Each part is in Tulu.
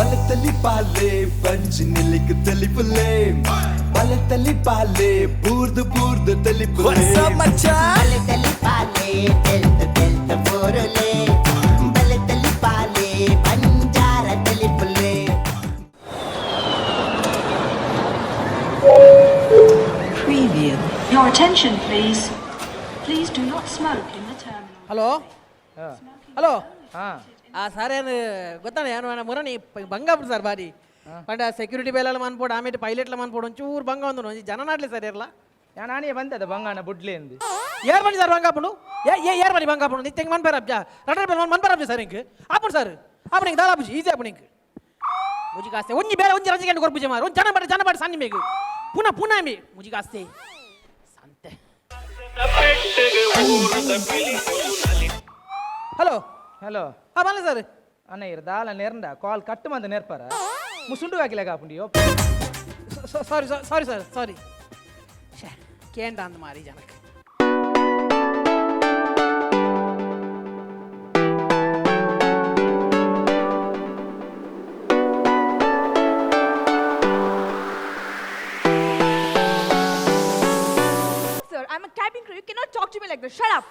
ಬಲತಲಿ ಪಾಲೆ ಬಂಜಿ ನಿಲಿಕ್ ತಲಿಪುಲೆ ಬಲತಲಿ ಪಾಲೆ ಬೂರ್ದು ಬೂರ್ದು ತಲಿಪುಲೆ. ಬಲತಲಿ ಪಾಲೆ ತೆಲ್ತ ತೆಲ್ತ ಬೋರುಲೆ ಬಲತಲಿ ಪಾಲೆ ಬಂಜಾರ ತಲಿಪುಲೆ. Preview. Your attention, please. Please do not smoke in the terminal. Hello hello. ಹಾ. ಆ ಸರ್ ಏನು ಗೊತ್ತಾನೆ ಏನು ಮುರಣಿ ಬಂಗಾಪುಡು ಸರ್ ಬಾರಿ ಪಂಡ ಸೆಕ್ಯೂರಿಟಿ ಬೇಲೆಲ್ಲ ಮನ್ಪೋಡು, ಆಮೇಲೆ ಪೈಲಟ್ಲ ಮನ್ಪೋಡು, ಒಂಚೂರು ಬಂಗ ಒಂದು ಒಂಜಿ ಜನ ನಾಡ್ಲಿ ಸರ್ ಇರಲ್ಲ. ನಾನೇ ಬಂದದ ಬಂಗಾನ ಬುಡ್ಲೆ ಅಂದು. ಏರ್ ಬನ್ನಿ ಸರ್ ಬಂಗಾಪುಡು, ಏ ಏ ಏರ್ ಬನ್ನಿ ಬಂಗಾಪುಡು ನಿತ್ಯ ಮನ್ಪೇರ ಅಬ್ಜಾ ರಡರ್ ಬೇಲೆ ಮನ್ಪೇರ Abja sir ink ಆಪುಡು sir ಆಪುಡು ink ದಾಲ ಆಪುಜಿ ಈಸಿ ಆಪುಡು ಇಂಕ್ ಮುಜಿ ಕಾಸ್ತೆ ಒಂಜಿ ಬೇರೆ ಒಂಜಿ ರಜೆ ಗಂಟೆ ಕೊರ್ಪುಜೆ ಮಾರು ಒಂಜಿ ಜನ ಬಾಡ ಜನ ಬಾಡ ಸಣ್ಣ ಮೇಗು ಪುನಃ ಪುನಃ ಮೇ ಮುಜಿ ಕಾಸ್ತೆ ಸಂತೆ. ಹಲೋ. ಹಲೋ. ಹಾ ಬನ್ನಿ ಸರ್. ಅಣ್ಣ ಇರ್ ದಾಲ ನೆರ್ಂದ ಕಾಲ್ ಕಟ್ಟು ಮಂದ ನೆರ್ಪರ ಮುಸುಂಡು ಹಾಕಿಲ್ಲ ಕಾಪುಂಡಿಯೋ. ಸಾರಿ ಸಾರಿ ಸರ್ ಸಾರಿ ಶೇ ಕೇಂಡ ಅಂದ ಮಾರಿ ಜನಕ್ಕೆ. Sir, I'm a cabin crew. You cannot talk to me like this. Shut up.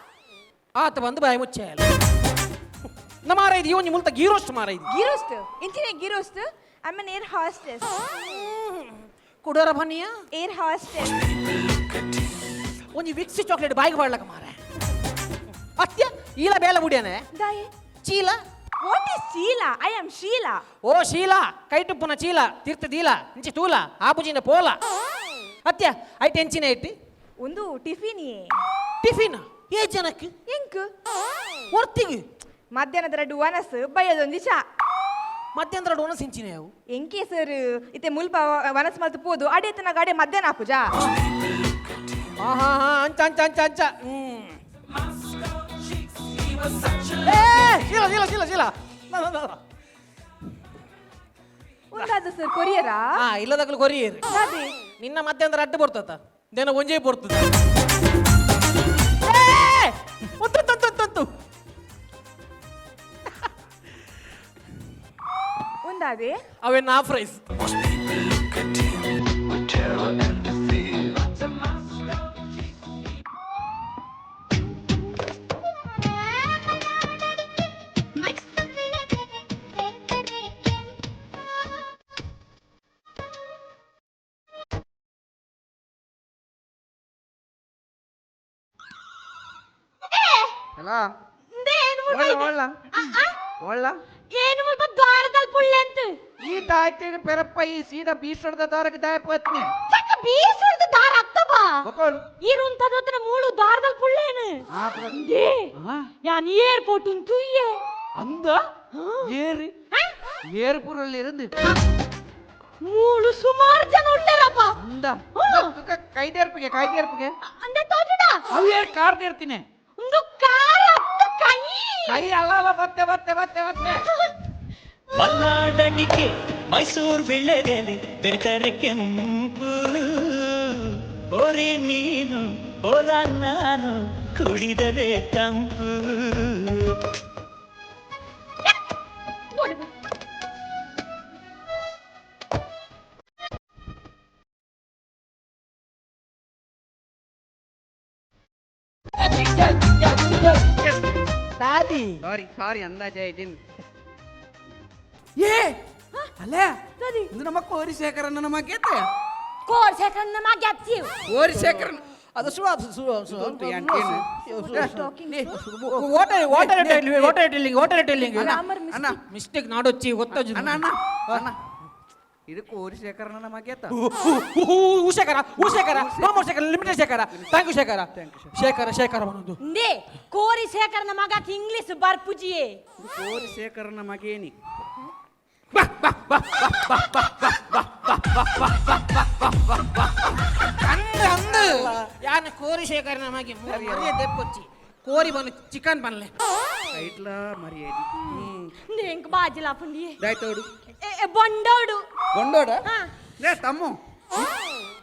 ಆತ ಬಂದು ಬಾಯಿ ಮುಚ್ಚ ನಮ್ಮ ಮಾರ ಇದು ಒಂಜಿ ಮುಲ್ತ ಗೀರೋಸ್ಟ್ ಮಾರ ಇದು. Girost. Inchine Girost. I'm an air hostess. ಕುಡೋರ ಬನ್ನಿಯ. Air hostess. ಒಂಜಿ ವಿಕ್ಸಿ ಚಾಕ್ಲೇಟ್ ಬಾಯಿಗೆ ಬಾಡ್ಲಕ ಮಾರ ಅತ್ಯ ಈಲ ಬೇಲ ಬುಡಿಯಾನೆ. Daye. ಚೀಲ. What is Sheila? I am Sheila. ಓ ಶೀಲಾ ಕೈಟುಪ್ಪುನ ಚೀಲ ತೀರ್ಥ ದೀಲ ಇಂಚಿ ತೂಲ ಆಪುಜಿನ ಪೋಲ ಅತ್ಯ ಐಟ್ ಎಂಚಿನ ಐಟ್. ಒಂದು ಟಿಫಿನ್. ಟಿಫಿನ್ ಏ ಜನಕ್ಕೆ? ಎಂಕ್. ಒರ್ತಿಗೆ. ಮಧ್ಯಾಹ್ನದ ರಡ್ಡು ವನಸ್ ಬಯ್ಯದೊಂದು ಚಾ. ಮಧ್ಯಾಹ್ನ ಎರಡು ಒಣಸ್ ಇಂಚಿನ ಅವು. ಎಂಕೆ ಸರ್ ಇತ್ತೆ ಮುಲ್ಪ ವನಸ್ ಮಲ್ತು ಪೋದು ಅಡೆ ಗಾಡೆ ಮಧ್ಯಾಹ್ನ ಆಪುಜಾ. ಹಾ ಹಾ ಹಾ ಅಂಚ ಅಂಚ ಅಂಚ ಅಂಚ ಹ್ಮ್ ಏ ಶೀಲಾ ಶೀಲಾ ಶೀಲಾ ಶೀಲಾ ನಾ, ನಾ, ನಾ. ಒಂದಾದ ಸರ್ ಕೊರಿಯರಾ? ಹಾ ಇಲ್ಲದಕ್ಕಲು ಕೊರಿಯರ್. ದಾದೆ? ನಿನ್ನ ಮಧ್ಯಾಹ್ನ ಅಡ್ಡು ಬರ್ತದ ದೇನ ಒಂಜೇ ಬರ್ತದ. ಉಂತು ಉಂತು ಉಂತು ಉಂತು. ಒಂದಾದೆ? ಅವೇನು ಹಾಫ್ ರೈಸ್. ಹಲೋ. ಒಳ್ಳ ಒಳ್ಳ ಒಳ್ಳ. ಏನು ಮುಲ್ಪ ದ್ವಾರದಲ್ಲಿ ಪುಳ್ಳೆ ಅಂತ. ಈ ದಾಯ್ತಿನ ಪೆರಪ್ಪ ಈ ಸೀದಾ ಬೀಸಡ್ದ ದಾರಕ್ಕೆ ದಾಯ ಪತ್ನಿ. ಚಕ್ಕ ಬೀಸುಡ್ದು ದಾರ ಅತ್ತಬಾ. ಬಕೋಲ್. ಇರುಂತದತ್ರ ಮೂಳು ದ್ವಾರದಲ್ಲಿ ಪುಳ್ಳೇನು ಇಂದೇ ಯಾನ್ ಏರ್ಪೋರ್ಟ್ ತುಯ್ಯೆ. ಅಂದ ಏರು ಏರ್ಪುರಲ್ಲಿ ಇருந்து. ಮೂಳು ಸುಮಾರು ಜನ ಉಳ್ಳೇರಪ್ಪ. ಅಂದ ಕೈದೇರ್ಪಿಗೆ ಕೈದೇರ್ಪಿಗೆ. ಅಂದೆ ತೋಟದ. ಅವು ಏರ್ ಕಾರ್ ನೇರ್ತೀನಿ. ಒಂದು ಕಾರ್ ಅತ್ತ ಕೈ. ಕೈ ಅಲ್ಲ ಅಲ್ಲ ಮತ್ತೆ ಮತ್ತೆ ಮತ್ತೆ ಮತ್ತೆ. ಮಲ್ನಾಡಣಿಕೆ ಮೈಸೂರು ವಿಳ್ಳೆದೆಲೆ ಬೆರೆತರೆ ಕೆಂಪು ಬೋರೆ ನೀನು ಬೋಲ ನಾನು ಕುಡಿದರೆ ತಂಪು. ದಾದಿ. ಸಾರಿ ಸಾರಿ ಅಂದಾಜೆ ಇದೀನಿ. ಏ ಅಲ್ಲ ಇದು ನಮ್ಮ ಕೋರಿ ಶೇಖರನ್ನ ನಮ್ಮ ಗೇತೆ. ಕೋರ್ ಸೆಕೆಂಡ್ ನಮ್ಮ ಗ್ಯಾಪ್ಸಿವ್. ಕೋರಿ ಶೇಖರನ್ ಅದು ಸು ಅದು ಸು ಸು. ಉಂಟು ಏನ್? Water water water telling water telling. ಅಣ್ಣ. ಮಿಸ್ಟೇಕ್ ನಾಡೊಚ್ಚಿ ಗೊತ್ತಾಜು. ಅಣ್ಣ ಅಣ್ಣ ಅಣ್ಣ ಇದು ಕೋರಿ ಶೇಖರನ ನಮ್ಮ ಗೇತ. Shekhara Shekhara no more Shekhara limited Shekhara thank you Shekhara Shekhara Shekhara ಬನ್ನೊಂದು. ಇಂದೇ ಕೋರಿ ಶೇಖರನ ಮಗಕ್ಕೆ ಇಂಗ್ಲಿಷ್ ಬರ್ಪುಜಿಯೇ. ಕೋರಿ ಶೇಖರನ ಮಗೇನಿ. ಅಂದ ಅಂದ ಯಾನ ಕೋರಿ ಶೇಖರನ ಮಗೆ ಮರಿಯ ದೆಪ್ಪೊಚ್ಚಿ ಕೋರಿ ಬನ್ನು ಚಿಕನ್ ಬನ್ಲೆ. ಐಟ್ಲ ಮರ್ಯಾದೆ. ಇಂದೇ ಎಂಕ್ ಬಾಜಿಲ ಪುಂಡಿಯೇ. ದಾಯ್ತೋಡು. ಏ ಏ, ಬೊಂಡೋಡು. ಕೊಂಡೋಡ. ಹಾ. ಲೇ ತಮ್ಮು.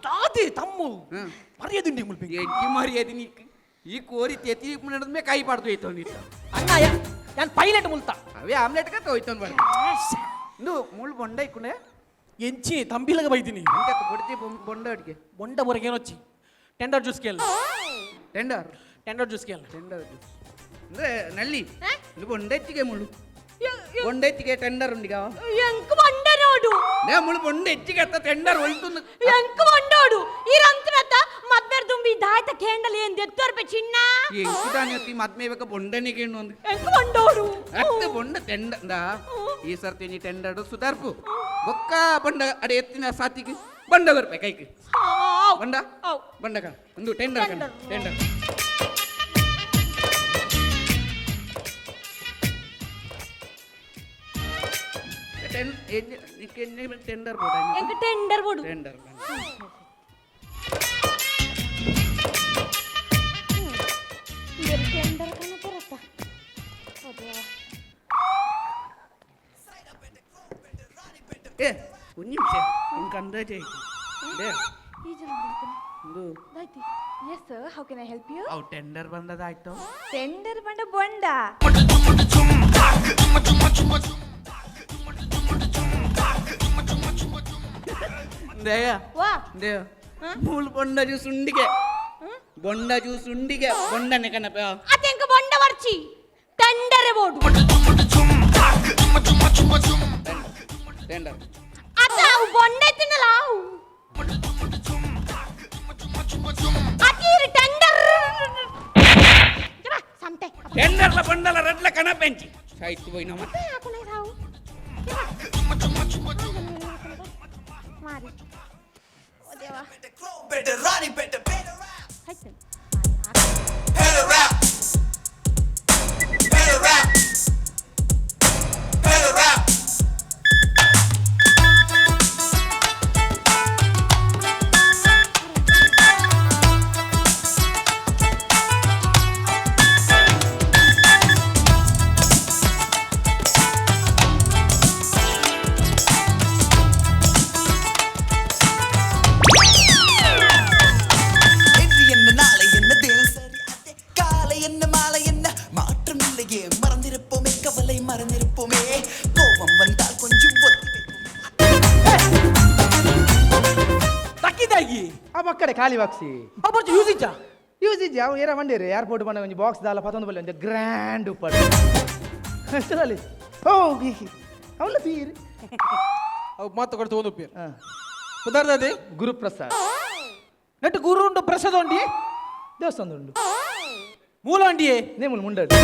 ತಾತಿ ತಮ್ಮು. ಹ್ಮ್. ಮರ್ಯಾದೆ ಮುಲ್ಪಿ. ಎಂಕಿ ಮರ್ಯಾದೆ ನೀಕ್ ಈ ಕೋರಿ ತೆತಿ ನಡೆದ ಕೈ ಪಾಡ್ದು ಹೋಯ್ತು ನೀ. ಅಣ್ಣ ಯಾನ್ ಪೈಲಟ್ ಮುಲ್ತ. ಅವೇ ಆಮ್ಲೆಟ್ ಕತ್ತ ಹೋಯ್ತು ಬರ. ಇಂದು ಮುಳ್ಳು ಬೊಂಡ ಇಕ್ಕುಂಡೆ ಎಂಚಿ ತಂಬಿಲಗ ಬೈದಿನಿ ಎಂತ ಬೊಡ್ಚಿ ಬೊಂಡ ಅಡಿಗೆ ಬೊಂಡ ಬೊರಗೆ ಏನೊಚ್ಚಿ ಟೆಂಡರ್ ಜ್ಯೂಸ್ ಕೇಳ tender tender juice ಕೇಳ ಟೆಂಡರ್ ಜ್ಯೂಸ್ ಅಂದ್ರೆ ನಲ್ಲಿ ಇದು ಬೊಂಡ ಹೆಚ್ಚಿಗೆ ಮುಳ್ಳು ಬೊಂಡ ಹೆಚ್ಚಿಗೆ ಟೆಂಡರ್ ಉಂಡಿಗ ಎಂಕ್ ಬೊಂಡ ನೋಡು ನೇ ಮುಳ್ಳು ಬೊಂಡ ಹೆಚ್ಚಿಗೆ ಅತ್ತ ಟೆಂಡರ್ ಒಲ್ತುಂದು ಎಂಕ್ ಬೊಂಡೋಡು ಈ ರಂತನತ್ತ ಮದ್ಮೇರ್ ದುಂಬಿ ದಾಯ್ತ ಕೇಂಡಲಿ ಏನ್ ದೆತ್ತೋರ್ಪೆ ಚಿನ್ನ ಎಂಕು ತಾನಿ ಮದ್ಮೆ ಬೇಕ ಬೊಂಡನೆ ಕೇಂಡು ಒಂದು ಎಂಕ್ ಬೊಂಡೋಡು ಅತ್ತ ಬೊಂಡ ಟೆಂಡ ಈ ಸರ್ತಿ ನೀ ಟೆಂಡರ್ ಸುಧಾರ್ಪು ಬೊಕ್ಕ ಬೊಂಡ ಅಡೆ ಎತ್ತಿನ ಸಾತಿಗೆ ಬಂಡ ಬರ್ಪೆ ಕೈಗೆ ಬಂಡ ಬಂಡ ಕಣ ಒಂದು ಟೆಂಡರ್ ಕಣ ಟೆಂಡರ್ ಟೆಂಡರ್ ಬೋಡ ಎಂಕ್ ಟೆಂಡರ್ ಬೋಡು ಟೆಂಡರ್ ಟೆಂಡರ್ ಕಣ ಬರತ್ತ ಏ ಒಂದು ನಿಮಿಷ ನಿಂಗೆ ಅಂದಾಜೆ Yes sir, how can I help you? ಅವು ಟೆಂಡರ್ ಬಂದದಾಯ್ತು ಟೆಂಡರ್ ಬಂಡ ಬೊಂಡ ದಯ ವಾ ದಯ ಮೂಲು ಬೊಂಡ ಜ್ಯೂಸ್ ಉಂಡಿಗೆ ಬೊಂಡ ಜ್ಯೂಸ್ ಉಂಡಿಗೆ ಬೊಂಡನೆ ಕಣಪ್ಪ ಅತೆಂಕ ಬೊಂಡ ವರ್ಚಿ ಟೆಂಡರ್ ಬೋಡು ಟೆಂಡರ್ ಅತ್ತ ಅವು ಬೊಂಡ ತಿನ್ನಲ್ಲ ಅವು ಅತೀರ್ ಟೆಂಡರ್ ಸಂತೆ ಟೆಂಡರ್ಲ ಬೊಂಡಲ ರಡ್ಲ ಕಣಪೆಂಚಿ ಸಾಯ್ತು ಪೋಯಿ ನಮ್ಮ ಮಾರಿ இன்று என்ன நாளை என்ன தினசரி அதே காலை என்ன மாலை என்ன மாற்றம் இல்லையே மறந்திருப்போமே கவலை மறந்திருப்போமே கோபம் வந்தால் கொஞ்சம் ஒத்தி ತಕ್ಕಿದಾಗಿ ಆ ಪಕ್ಕಡೆ ಖಾಲಿ ಬಾಕ್ಸಿ ಆ ಬರ್ಚಿ ಯೂಸ್ ಇಚ್ಚಾ ಯೂಸ್ ಇಜ್ಜಿ ಅವು ಏರ ಬಂಡೇರಿ ಏರ್ಪೋರ್ಟ್ ಬಂದ ಒಂಜಿ ಬಾಕ್ಸ್ ದಾಲ ಪತ್ತೊಂದು ಬಲ್ಲಿ ಒಂಜಿ ಗ್ರ್ಯಾಂಡ್ ಉಪ್ಪಡು ಅಷ್ಟದಲ್ಲಿ ಓ ಅವಲ್ಲ ತೀರಿ ಅವು ಮಾತು ಕೊಡ್ತು ಒಂದು ಉಪ್ಪಿರು ಪದಾರ್ಥ ಗುರುಪ್ರಸಾದ್ ನೆಟ್ಟು ಗುರು ಉಂಟು ಪ್ರಸಾದ ಉಂಡಿ ದೇವಸ್ಥಾನ ಉಂಡು ಮೂಲ ಉಂಡಿಯೇ ನೇಮುಲ್ ಮುಂಡಡು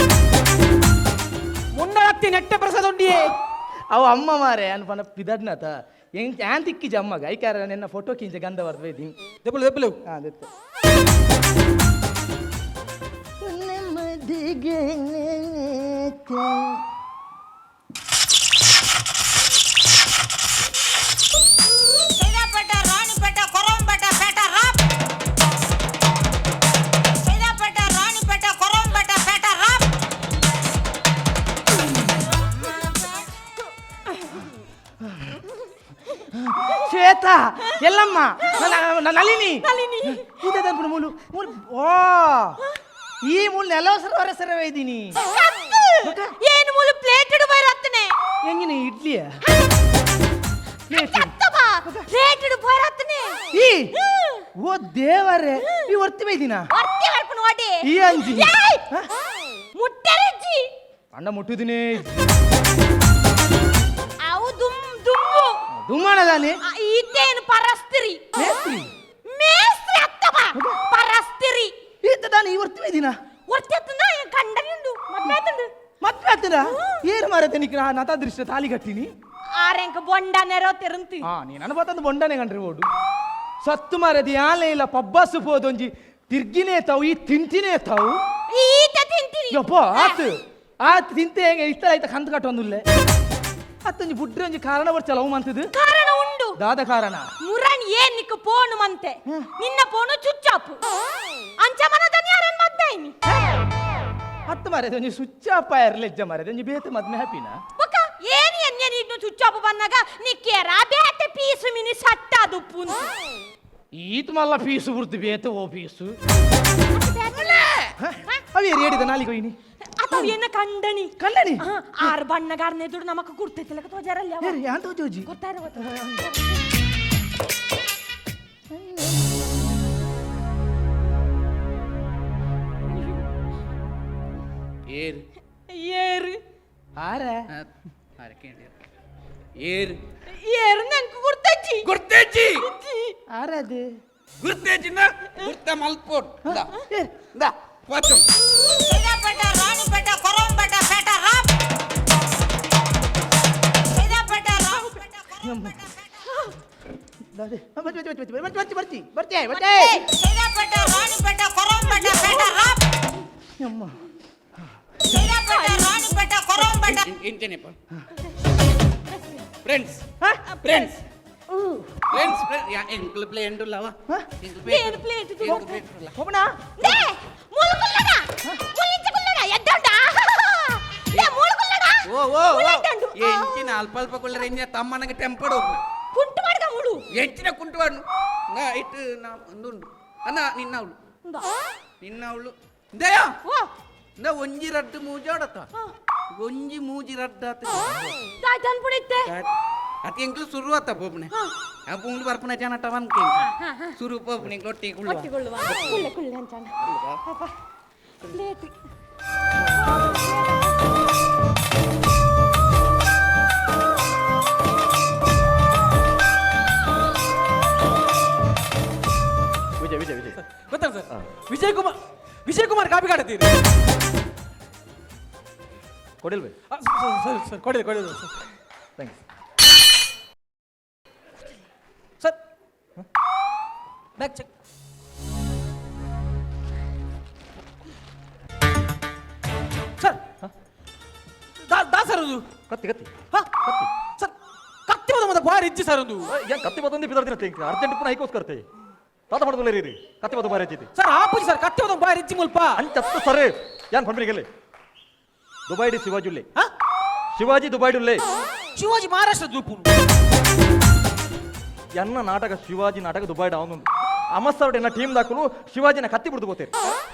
ಮುಂಡಳತ್ತಿ ನೆಟ್ಟೆ ಪ್ರಸಾದ ಉಂಡಿಯೇ ಅವು ಅಮ್ಮ ಮಾರೆ ಅನ್ಪನ ಪಿದಡ್ನತ ಎಂಕ್ ಆನ್ ತಿಕ್ಕಿಜ ಅಮ್ಮಗ ಐಕಾರ ನಿನ್ನ ಫೋಟೋ ಕಿಂಚ ಗಂಧ ಬರ್ದು ಬೈದಿ ದೆಪ್ಪಲು ದೆಪ್ಪಲು ಹಾ ದೆತ್ತು ಸೈದಾಪೇಟ ರಾಣಿಪೇಟ ಕೊರಂಪೇಟ ಪೇಟ ರಾಪ್ ಸೈದಾಪೇಟ ರಾಣಿಪೇಟ ಕೊರಂಪೇಟ ಪೇಟ ರಾಪ್ ಶ್ವೇತಾ ಎಲ್ಲಮ್ಮ ನಳಿನಿ ಇದೆ ಮೂಲು ಮೂಲು ಓ ಈ ಮೂಲು ನೆಲವಸರ ಹೊರಸರವೇ ಇದ್ದೀನಿ ಏನು ಮೂಲು ಪ್ಲೇಟ್ ಇಡು ಬೈರತ್ತನೆ ಹೆಂಗಿನ ಇಡ್ಲಿಯ ಪ್ಲೇಟ್ ಇಡು ಬೈರತ್ತನೆ ಈ ಓ ದೇವರೇ ಈ ವರ್ತಿ ಬೈದಿನ ವರ್ತಿ ಹರ್ಪಣ ಓಡಿ ಈ ಅಂಜಿ ಮುಟ್ಟರಜ್ಜಿ ಅಣ್ಣ ಮುಟ್ಟಿದಿನಿ ಅವು ದುಮ್ ದುಮ್ಮು ದುಮ್ಮಣದಾನೆ ಈತೇನು ಪರಸ್ತಿರಿ ಮೇಸ್ತ್ರಿ ಮೇಸ್ತ್ರಿ ಅತ್ತವ ಪರಸ್ತಿರಿ ಈತದಾನೆ ಈ ವರ್ತಿ ಬೈದಿನ ವರ್ತಿ ಅತ್ತಂದ ಕಂಡನಿಂಡು ಮದ್ವೆ ಆತಂಡು ಮದ್ವೆ ಆತದ ಏನು ಮಾರತೆ ನಿಕ್ ನಾ ದೃಷ್ಟ ತಾಲಿ ಕಟ್ಟಿನಿ ಆರೆಂಕ ಬೊಂಡ ನೆರೋ ತೆರಂತಿ ಹಾ ನೀನು ಅನ್ಬತ್ತಂದು ಬೊಂಡನೆ ಕಂಡ್ರಿ ಓಡು ಸತ್ತು ಮಾರದಿ ಆಲೆ ಇಲ್ಲ ಪಬ್ಬಾಸು ಪೋದೊಂಜಿ ತಿರ್ಗಿನೇ ತಾವು ಈ ತಿಂತಿನೇ ತಾವು ಈತ ತಿಂತೀನಿ ಯಪ್ಪ ಆತು ಆತು ತಿಂತೆ ಹೆಂಗೆ ಇಷ್ಟ ಆಯ್ತಾ ಕಂತು ಕಟ್ಟೊಂದುಲ್ಲೆ ಅತ್ತೊಂಜಿ ಬುಡ್ರೆ ಒಂಜಿ ಕಾರಣ ಬರ್ಚಲ್ಲ ಅವು ಮಂತದು ಕಾರಣ ಉಂಡು ದಾದ ಕಾರಣ ಮುರಣ್ ಏನ್ ನಿಕ್ಕ ಪೋನು ಮಂತೆ ನಿನ್ನ ಪೋನು ಚುಚ್ಚಾಪು ಅಂಚ ಮನದನ್ ಯಾರನ್ ಮದ್ದೆ ಐನಿ ಹತ್ತು ಮಾರೆ ಒಂಜಿ ಸುಚ್ಚಾಪ ಇರ್ಲೆಜ್ಜ ಮಾರೆ ಒಂಜಿ ಬೇತೆ ಮದ್ಮೆ ಹ್ಯಾಪಿನ ಬೊಕ್ಕ ಏನ್ ಎನ್ನೆ ನೀನು ಚುಚ್ಚಾಪು ಬಂದಾಗ ನಿಕ್ಕೇರ ಬೇತೆ ಪೀಸು ಮಿನಿ ಸಟ್ಟಾದು ಪುಂತು ಈತ ಮಲ್ಲ ಪೀಸು ಬುರ್ದು ಬೇತೆ ಓ ಪೀಸು ಅವೇ ರೇಡಿದ ನಾಲಿಗೆ ಹೋಯ್ನಿ ಅವ್ ಎನ್ನ ಕಂಡಣಿ ಕಂಡಣಿ? ಆರ್ ಬಣ್ಣಗಾರನ ಎದುರು ನಮಕ್ ಗುರ್ತೈತಿಲಕ ತೋಜಾರಲ್ಲ ಏರ್ ಯಾನ್ ತೋಜೋಜಿ ಗೊತ್ತಾರ ಗೊತ್ತ. ಏರ್ ಏರು ಆರ ಆರಕ್ಕೆ ಏರ್ ಏರು ನಂಗೆ ಗುರ್ತಜ್ಜಿ ಗುರ್ತೇಜಿ ಆರ ಅದು ಗುರ್ತೇಜಿನ ಗುರ್ತ ಮಲ್ಪೋಡ್ ಇಂದಾ ಇಂದಾ ಪತ್ತು ಸೈದಾಪೇಟ ರಾಣಿಪೇಟ ಕೊರಂಪೇಟ ಪೇಟ ರಾಮ್ ಸೈದಾಪೇಟ ರಾಣಿಪೇಟ ಕೊರಂಪೇಟ ಬರ್ತಿ ಬರ್ತಿ ಬರ್ತಿ ಬರ್ತಿ ಬರ್ತಿ ಬರ್ತಿ ಸೈದಾಪೇಟ ರಾಣಿಪೇಟ ಕೊರಂಪೇಟ ಪೇಟ ರಾಮ್ ಅಮ್ಮ ಸೈದಾಪೇಟ ರಾಣಿಪೇಟ ಕೊರಂಪೇಟ ಇಂಚನೇಪ ಫ್ರೆಂಡ್ಸ್ ಫ್ರೆಂಡ್ಸ್ ಫ್ರೆಂಡ್ಸ್ ಎಂಕ್ಲು ಪ್ಲೇ ಎಂಡುಲ್ಲವ ಏನು ಪ್ಲೇಟ್ ಹೋಗೋಣ ನೇ ಮೂಲಕುಲ್ಲಡ ಮುಲ್ಲಿಂಚ ಕುಲ್ಲಡ ಎದ್ದೊಂಡ ನೇ ಮೂಲಕುಲ್ಲಡ ಓ ಓ ಓ ಮುಲ್ಲಂಟಂಡು. ಎಂಚಿನ ಅಲ್ಪ ಅಲ್ಪ ಕುಲ್ಲರೆ ಎಂಜಿನ ತಮ್ಮನಗೆ ಟೆಂಪಡ್ ಹೋಗ್ನ ಕುಂಟು ಮಾಡ್ದ ಮುಳು ಎಂಚಿನ ಕುಂಟು ವಾಡ್ನು ನಾ ಇಟ್ಟು ನಾ ಒಂದುಂಡು ಅಣ್ಣ ನಿನ್ನ ಅವಳು ನಿನ್ನ ಅವಳು ದಯ ಓ ಇಂದ ಒಂಜಿ ರಡ್ಡು ಮೂಜೋಡತ್ತ ಒಂಜಿ ಮೂಜಿ ರಡ್ಡು ಆತ ದಾಯ್ತು ಅನ್ಬಿಡಿತ್ತೆ ಅತಿ ಎಂಕ್ಲು ಸುರು ಆತ ಪೋಪನೆ ಆ ಪುಂಗ್ಲು ಬರ್ಪುನ ಜನ ಟವನ್ ಸುರು ಪೋಪನೆ ಎಂಕ್ಲು ಒಟ್ಟಿಗೆ ಕುಳ್ಳುವ. ಒಟ್ಟಿಗೊಳ್ಳುವ ಕುಳ್ಳೆ ಕುಳ್ಳೆ ಅಂಚಾಣ ಪಾಪ ಪ್ಲೇಟ್ ವಿಜಯ್ ವಿಜಯ್ ವಿಜಯ್ ಗೊತ್ತಾ ಸರ್? ವಿಜಯ್ ಕುಮಾರ್, ವಿಜಯ್ ಕುಮಾರ್ ಕಾಪಿ ಕಾಡ್ತೀರಿ. ಕೊಡಿಲ್ವೇ? ಸರ್ ಸರ್, ಕೊಡಿರಿ ಕೊಡಿರಿ sir. Thanks. Sir, bag check sir. ದಾ ಸರ್ ಅದು ಕತ್ತಿ ಕತ್ತಿ. ಹಾ ಸರ್, ಕತ್ತಿ ಮೊದ ಮೊದ ಬಾರಿ ಇಜ್ಜಿ ಸರ್ ಒಂದು. ಏನ್ ಕತ್ತಿ ಬತ್ತಂದು ಬಿದರ್ದಿನ ತಿಂಕ್ ಅರ್ಜೆಂಟ್ ಪುನಃ ಹೈಕೋಸ್ಕರ್ತೆ ತಾತ ಮಾಡೋದಿಲ್ಲ ರೀ ಕತ್ತಿ ಬತ್ತ ಬಾರಿ ಹಚ್ಚಿತಿ. ಸರ್ ಆಪುಜಿ ಸರ್, ಕತ್ತಿ ಮೊದ ಬಾರಿ ಇಜ್ಜಿ ಮುಲ್ಪ. ಅಂಚತ್ತು ಸರ್ ಏನ್ ಪಂಪಿನಿಗೆಲ್ಲಿ ದುಬೈಡಿ ಶಿವಾಜುಲ್ಲೆ. ಹಾ? ಶಿವಾಜಿ ದುಬೈಡುಲ್ಲೆ. ಶಿವಾಜಿ ಮಹಾರಾಷ್ಟ್ರ ದೂಪು. ಎನ್ನ ನಾಟಕ ಶಿವಾಜಿ ನಾಟಕ ದುಬೈಡ್ ಅವನೊಂದು ಅಮಸ್ಸರ್ ಎನ್ನ ಟೀಮ್ ದಾಕಲು ಶಿವಾಜಿನ ಕತ್ತಿ ಬಿಡ್ದು ಗೋತೇರಿ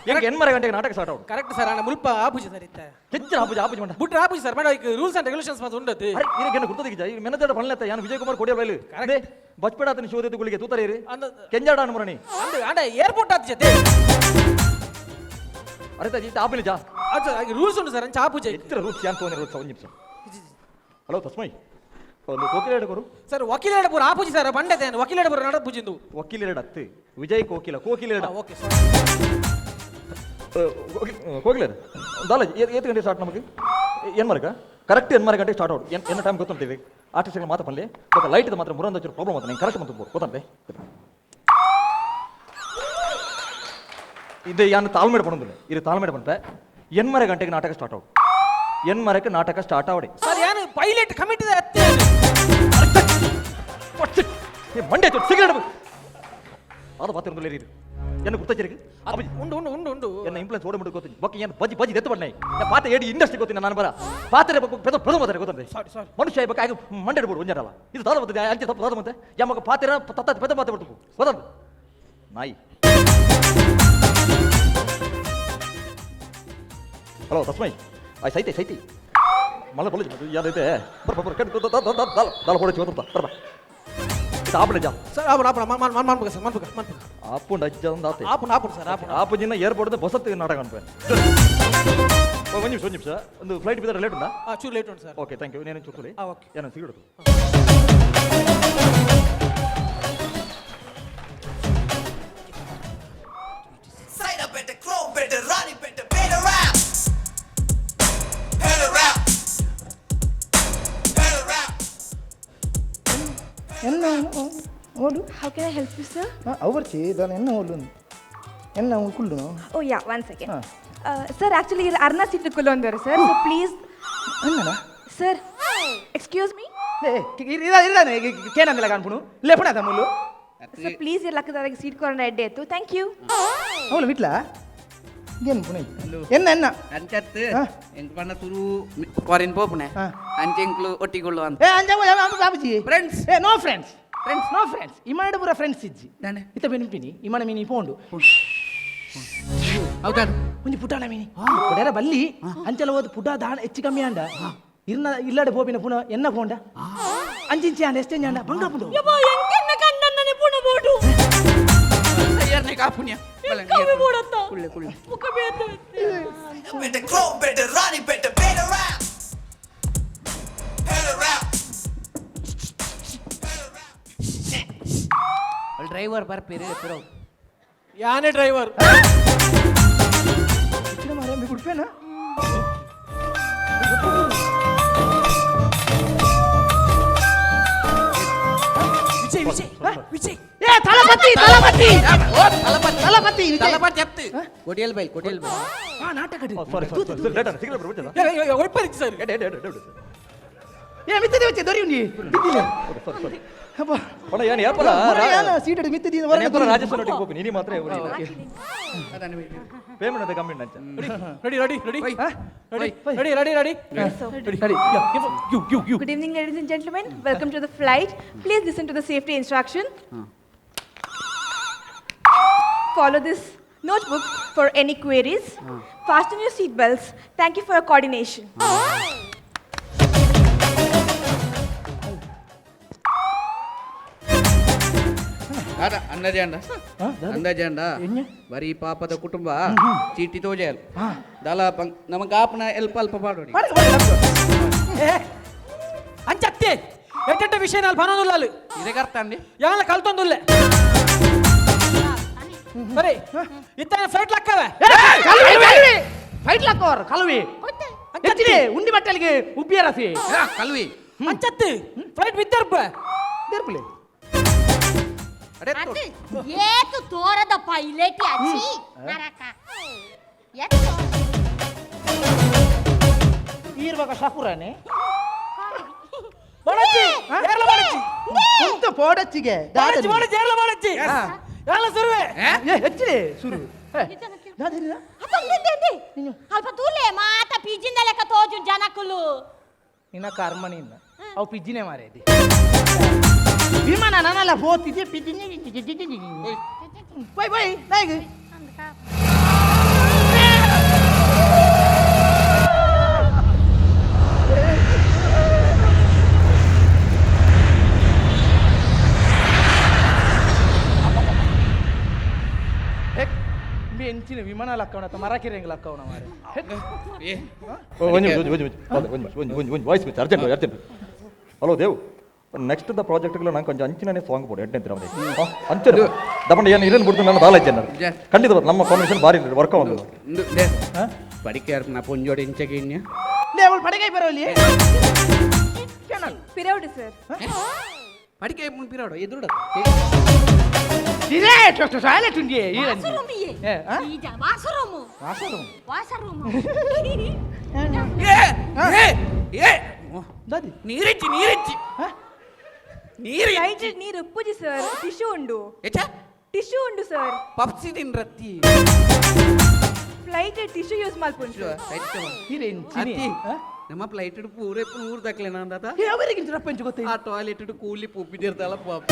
ಎಂಗೆ ಎನ್ಮರ ಗಂಟೆಗೆ ನಾಟಕ ಸ್ಟಾರ್ಟ್ ಆವಡು. ಕರೆಕ್ಟ್ ಸರ್, ಅಣ್ಣ ಮುಲ್ಪ ಆಪುಜಿ ಸರ್ ಇತ್ತ. ಹೆಚ್ಚಿನ ಆಪುಜಿ ಆಪುಜಿ ಮಂಡ. ಬುಟ್ರೆ ಆಪುಜಿ ಸರ್ ಮೇಡಮ್, ಈಗ ರೂಲ್ಸ್ ಅಂಡ್ ರೆಗ್ಯುಲೇಷನ್ಸ್ ಮಾತ್ರ ಉಂಡತಿ. ಅರೆ ಇರಗೆ ಗುರ್ತದಿಗೆ ಜಾ ಈ ಮೆನಜರ್ ಪನ್ಲೆತ್ತ ಯಾನು ವಿಜಯ್ ಕುಮಾರ್ ಕೊಡಿಯಲ್ ಬೈಲು they ಬಚ್ಪೇಡ ಆತನ ಶಿವದೇತು ಗುಳಿಗೆ ತೂತರೇರಿ ಕೆಂಜಾಡ ಅನ್ಮರಣಿ. ಅಂದ ಅಂಡ ಏರ್ಪೋರ್ಟ್ ಆತ ಜತೆ. ಅರೆ ತಾಜಿ ಆಪಿನ ಜಾ. ಅದು ರೂಲ್ಸ್ ಉಂಟು ಸರ್, ಅಂಚ ಆಪುಜಿ. ಎತ್ತರ ರೂಲ್ಸ್ ಯಾನ್ ತೋನೆ ರೂಲ್ಸ್ ಒಂದು ನಿಮಿಷ. ಹಲೋ ತಸ್ಮೈ ಒಂದು ಕೋಕಿಲ ಕೊರು. ಸರ್ ವಕೀಲ ಪೂರ ಆಪುಜಿ ಸರ್, ಬಂಡತೆ ವಕೀಲ ಪೂರ ನಡ ಪೂಜಿಂದು. ವಕೀಲ ಅತ್ತು ವಿಜಯ್ ಕೋಕಿಲ ಕೋಕಿಲ. Okay sir. ಕೋಕಿಲ ದಾಲ ಏತ್ ಗಂಟೆ ಸ್ಟಾರ್ಟ್ ನಮಗೆ? ಏನ್ ಮರಕ ಕರೆಕ್ಟ್ ಎನ್ಮರ ಗಂಟೆ ಸ್ಟಾರ್ಟ್ ಔಟ್ ಎನ್ನ ಟೈಮ್ ಗೊತ್ತಂತೀವಿ ಆರ್ಟಿಸ್ಟ್ಗಳು ಮಾತ್ರ ಪಲ್ಲೆ ಬಟ್ ಲೈಟ್ ಮಾತ್ರ ಮುರಂದ ಪ್ರಾಬ್ಲಮ್ ಆತ ನಂಗೆ ಕರೆಕ್ಟ್ ಮತ್ತು ಗೊತ್ತಂತೆ ಇದು ಯಾನು ತಾಳ್ಮೇಡ ಪಡೋದಿಲ್ಲ ಇದು ತಾಳ್ಮೇಡ ಪಂಪೆ ಎನ್ಮರ ಗಂಟೆಗೆ ನಾಟಕ ಸ್ಟಾರ್ಟ್ ಔಟ್ ಎನ್ಮರಕ್ಕೆ ನಾಟಕ ಸ್ಟಾರ್ಟ್ ಆವಡೆ. ಸರ್ ಯಾನು ಪೈಲಟ್ ಕಮಿಟಿ ಅತ್ತೆ. ಮಂಡೆ ಸಿಗರೇಟ್ ಅದು ಪಾತ್ರ ಇದು என்ன ಗುರ್ತಚಿருக்கு ಉಂಡು ಉಂಡು ಉಂಡು ಉಂಡು. ಎನ್ನ ಇಂಪ್ಲುಯೆನ್ಸ್ ಓಡ ಮುಟ್ಟು ಗೊತ್ತಿನಿ ಬೊಕ್ಕ ಏನು ಬಜ್ಜಿ ಬಜ್ಜಿ ಎತ್ತು ಬಣ್ಣೆ ಪಾತ್ರ ಏಡಿ ಇಂಡಸ್ಟ್ರಿ ಗೊತ್ತಿನ ನಾನು ಬರ ಪಾತ್ರೆ ಪೆದ ಪೆದ ಮಾತಾರೆ ಗೊತ್ತಂತೆ. ಸಾರಿ ಸಾರಿ. ಮನುಷ್ಯ ಬೇಕು ಆಗ ಮಂಡೆ ಇಡ್ಬೋದು ಒಂಜಾರಲ್ಲ ಇದು ದಾದ ಬರ್ತದೆ ಅಂಚೆ ತಪ್ಪು ದಾದ ಮತ್ತೆ ಯಮಗ ಪಾತ್ರ ತತ್ತ ಪೆದ ಮಾತೆ ಬಿಡ್ತು ಗೊತ್ತಂತ ನಾಯಿ. ಹಲೋ ತಸ್ಮೈ ಆಯ್ ಸೈತೆ ಸೈತಿ ಮಲ್ಲ ಬಲ್ಲ ಯಾವ್ದೈತೆ ಬರ್ ಬರ್ ಕಟ್ ದಾಲ ದಾಲ ಹೊಡೆ ಗೊತ್ತ ಬರ್ ಬಾ ಇದು ಆಪಣ ಜಾ. ಸರ್ ಆಪುಣ ಆಪುಣ ಮನ್ ಮನ್ ಮನ್ಪುಗ ಸರ್, ಮನ್ಪುಗ ಮನ್ಪುಗ. ಆಪುಂಡ ಅಜ್ಜ ಒಂದು ಆತೆ. ಆಪುಣ ಆಪುಣ ಸರ್ ಆಪುಣ. ಆಪುಜಿನ ಏರ್ಪೋರ್ಟ್ ಬಸತ್ತು ನಾಟಕ ಅನ್ಪೆ. ಒಂದು ನಿಮಿಷ ಒಂದು ನಿಮಿಷ ಒಂದು ಫ್ಲೈಟ್ ಬಿದ್ದರೆ ಲೇಟ್ ಉಂಟಾ? ಆ ಚೂರು ಲೇಟ್ ಉಂಟು ಸರ್. ಓಕೆ thank you ನೇನು ಚೂರು. ಆ, ಓಕೆ. ಏನೋ ಸಿಗಡು. Saidapet, Chromepet, Ranipet, better rap. Better rap. Better rap. ಎನ್ನ ಓಲು. How can I help you, sir? ಅವು ಬರ್ಚಿ ದಾಲ ಎನ್ನ ಓಲು ಎನ್ನ ಕುಳ್ಳು. Oh yeah, one second. ಹಾ. ಸರ್ ಆಕ್ಚುಲಿ ಇಲ್ಲಿ ಅರ್ನ ಸೀಟ್ ಕುಲ್ಲೊಂದರು ಸರ್, ಸೊ ಪ್ಲೀಸ್. ಎನ್ನನ? ಸರ್ ಎಕ್ಸ್ಕ್ಯೂಸ್ ಮೀ. ಏ ಇರ ಕೇನಂದಿಲ್ಲ ಕಾಣ್ಪುಣು ಲೆಪಣ ತಮ್ಮಲು. ಸರ್ ಪ್ಲೀಸ್ ಇಲ್ಲಿ ಲಕ್ಕದಾರಿಗೆ ಸೀಟ್ ಕೊರೋಣ ಎಡ್ಡೆ ಆಯ್ತು. Thank you. ಅವಳು ಬಿಟ್ಲಾ ಏನು ಪುಣೆ ಎನ್ನ ಎನ್ನ ಅಂಚತ್ತು ಹಾ. ಎಂಕ್ ಪಂಡ ಸುರು ಫಾರಿನ್ ಪೋಪುನೆ ಹಾ. ಅಂಚೆ ಎಂಕ್ಲು ಒಟ್ಟಿಗೊಳ್ಳುವ ಅಂತ. ಏ ಅಂಜ ಬಾಬುಜಿ. ಫ್ರೆಂಡ್ಸ್. ಏ no friends. Friends. No friends ಇಮಾಡ ಪೂರ ಫ್ರೆಂಡ್ಸ್ ಇಜ್ಜಿ. ದಾನೆ? ಇತ್ತ ಬೆನ್ಪಿನಿ ಇಮಾನ ಮೀನಿ ಪೋಂಡು. ಹೌದಾ? ಒಂಜಿ ಪುಟಾಣ ಮೀನಿ ಪುಡೇರ ಬಲ್ಲಿ ಅಂಚಲ ಹೋದ್ ಪುಟ ದಾಣ ಹೆಚ್ಚು ಕಮ್ಮಿ ಅಂಡ ಇರ್ನ ಇಲ್ಲಡೆ ಪೋಪಿನ ಪುನ ಎನ್ನ ಪೋಂಡ ಅಂಚಿಂಚಿ ಅಂಡ ಎಷ್ಟೇ ಅಂಡ ಬಂಗ ಪುಂಡು ಯಬ್ಬಾ ಎಂಕೆನ್ನ ಕಂಡನ್ನನೆ ಪುಣ ಬೋಡು ಯಾರನೇ ಕಾಪುಣ್ಯ ಕಮ್ಮಿ ಬೋಡತ್ತ ಕುಳ್ಳೆ ಕುಳ್ಳೆ ಮುಖ ಬೇತ Better Chrome, better Rani, better better rap. Better rap. Driver ಬರ್ಪೇರಿ ಪಿರೋ ಯಾನೇ ಡ್ರೈವರ್ ಮಾರ್ರೆ ಉಡ್ಪೇನಾ ವಿಜಯ್ ವಿಜಯ್ ವಿಜಯ್ ಏ ತಲಪತಿ ತಲಪತಿ ಓ ತಲಪತಿ ತಲಪತಿ ವಿಜಯ್ ತಲಪತಿ ಅತ್ತು ಕೊಡಿಯಲ್ ಬೈಲ್ ಕೊಡಿಯಲ್ ಬೈಲ್ ಆ ನಾಟಕ sorry sorry sir late cigarette ಬರ್ಬಿಟ್ಟಿಲ್ಲ ಒಯ್ಪರಿಚ ಸರ್ ಎಡೆ ಎಡೆ ಎಡೆ ಎಡೆ ಏ ಮಿತ್ತದೆ ವಚ್ಚೆ ದೊರಿ ಉಂಡಿ ಬಿದ್ದಿಲ್ಲ ಓಕೆ ಸಾರಿ ಸಾರಿ ಅಬ್ಬಾ ಪಣ ಏನು ಏಪಲ ಯಾನ ಸೀಟ್ ಅಡಿ ಮಿತ್ತಿದ್ದೀನಿ ಹೊರಗೆ ಏಪಲ ರಾಜೇಶ್ ನೋಟಿಗೆ ಹೋಗಿ ನೀನಿ ಮಾತ್ರ ಪೇಮೆಂಟ್ ಅದ ಕಮ್ಮಿ ಅಂಚ ready ready ready ready ready ready ready ready you you you Good evening, ladies and gentlemen. Welcome to the flight. Please listen to the safety instruction. Follow this notebook for any queries. Fasten your seat belts. Thank you for your coordination. ಅಂದಾಜಾಂಡ ಅಂದಾಜಾಂಡ ಬರೀ ಪಾಪದ ಕುಟುಂಬ ಚೀಟಿ ತೋಜಾಲ್ ದಲ ಪಂಕ್ ನಮಗ್ ಆಪನ ಎಲ್ಪ ಅಲ್ಪ ಪಾಡೋಡಿ ಅಂಚತ್ತೆ ಎಟ್ಟೆಟ್ಟ ವಿಷಯ ನಾಲ್ ಪನೊಂದುಲ್ಲಾಲು ಇದೇ ಕರ್ತಾಂಡಿ ಯಾವಲ್ಲ ಕಲ್ತೊಂದುಲ್ಲೆ ಸರಿ ಇತ್ತ ಫ್ಲೈಟ್ ಲಕ್ಕವೆ ಫೈಟ್ ಲಾಕೋರ್ ಕಲುವಿ ಎತ್ತಿದೆ ಉಂಡಿ ಬಟ್ಟಲಿಗೆ ಉಬ್ಬಿಯ ರಸಿ ಕಲ್ವಿ ಅಂಚತ್ತು ಫ್ಲೈಟ್ ಬಿದ್ದರ್ಪ ದೇರ್ಪುಲೆ ಅಡೆ ಅದು ಏತು ತೋರದ ಪೈಲಟ್ ಅಚ್ಚಿ ನರಕ ಎತ್ತು ಈರ್ವಾಗ ಶಾಪುರಾನೆ ಮಾಡಚ್ಚಿ ಏರ್ಲ ಮಾಡಚ್ಚಿ ಎಂತ ಪೋಡಚ್ಚಿಗೆ ಮಾಡಚ್ಚಿ ಮಾಡಚ್ಚಿ ಏರ್ಲ ಮಾಡಚ್ಚಿ ಏರ್ಲ ಸುರುವೆ ಏ ಹೆಚ್ಚಿದೆ ಸುರು ದಾದಿನ ಅಲ್ಪ ತೂಲೆ ಮಾತ ಪಿಜಿಂದ ಲೆಕ್ಕ ತೋಜು ಜನಕುಲು ನಿನ್ನ ಕರ್ಮ ನಿನ್ನ ಅವು ಪಿಜ್ಜಿನೇ ಮಾರೇದಿ ವಿಮಾನ ನಾನಲ್ಲ ಹೋತಿದ್ದೆ ಪಿಜ್ಜಿನೇ ಬೈ ಬೈ ನಾಯಿಗೆ ಎಂಚಿನ ವಿಮಾನ ಲಕ್ಕವನ ಅಥವಾ ಮರಕಿರಂಗ್ ಲಕ್ಕವನ ಮಾರೆ ಒಂಜಿ ಒಂಜಿ ಒಂಜಿ ಒಂಜಿ ಒಂಜಿ ಒಂಜಿ ಒಂಜಿ voice miss urgent urgent hello Dev next the ಪ್ರಾಜೆಕ್ಟ್ಗಳು ನಂಗೆ ಕೊಂಚ ಅಂಚಿನೇ ಸಾಂಗ್ ಬೋಡು ಎಡ್ನೆ ತಿರ ಅಂಚಿನ ದಪಂಡ ಏನು ಇರನ್ ಬಿಡ್ತು ನಾನು ದಾಲ ಇದ್ದೇನೆ ಖಂಡಿತ ಬರ್ತದೆ. ನಮ್ಮ ಕಾಂಬಿನೇಷನ್ ಭಾರಿ ವರ್ಕ್ ಆಗೋದು ಪಡಿಕೆ ನಾ ಪೊಂಜೋಡಿ ಇಂಚಗೆ ಇನ್ಯ ಲೇ ಅವಳು ಪಡಗೈ ಬರೋಲಿ ಪಿರೌಡು ಸರ್ ಪಡಿಕೆ ಪಿರಾಡು ಎದುರುಡ ಇರೇ ಟಾಯ್ಲೆಟ್ ಉಂಡಿ ವಾಸರೂಮ್ ಇಯೆ ಈಜ ವಾಸರೂಮ್ ವಾಸರೂಮ್ ವಾಸರೂಮ್ ಏ ಏ ಏ ದಾದಿ ನೀರಿಚ್ಚಿ ನೀರಿಚ್ಚಿ ನೀರು ಫ್ಲೈಟ್ ನೀರು ಉಪ್ಪುಜಿ ಸರ್ ಟಿಶ್ಯೂ ಉಂಡು ಎಚ್ಚ ಟಿಶ್ಯೂ ಉಂಡು ಸರ್ ಪಪ್ಸಿ ತಿನ್ರತ್ತಿ ಫ್ಲೈಟ್ ಟಿಶ್ಯೂ ಯೂಸ್ ಮಲ್ಪುಂಡು ಸರ್ ಇರೇ ಇಂಚಿನಿ ಅತ್ತಿ ನಮ್ಮ ಫ್ಲೈಟ್ ಪೂರೆ ನೂರು ದಕ್ಲೆ ನಂದಾತ ಏ ಅವರಿಗೆ ಇಂಚಿನ ಪಂಚ ಗೊತ್ತೇ ಆ ಟಾಯ್ಲೆಟ್ ಕೂಲಿ ಪುಪ್ಪಿದಿರ್ತಾಳ ಪಾಪ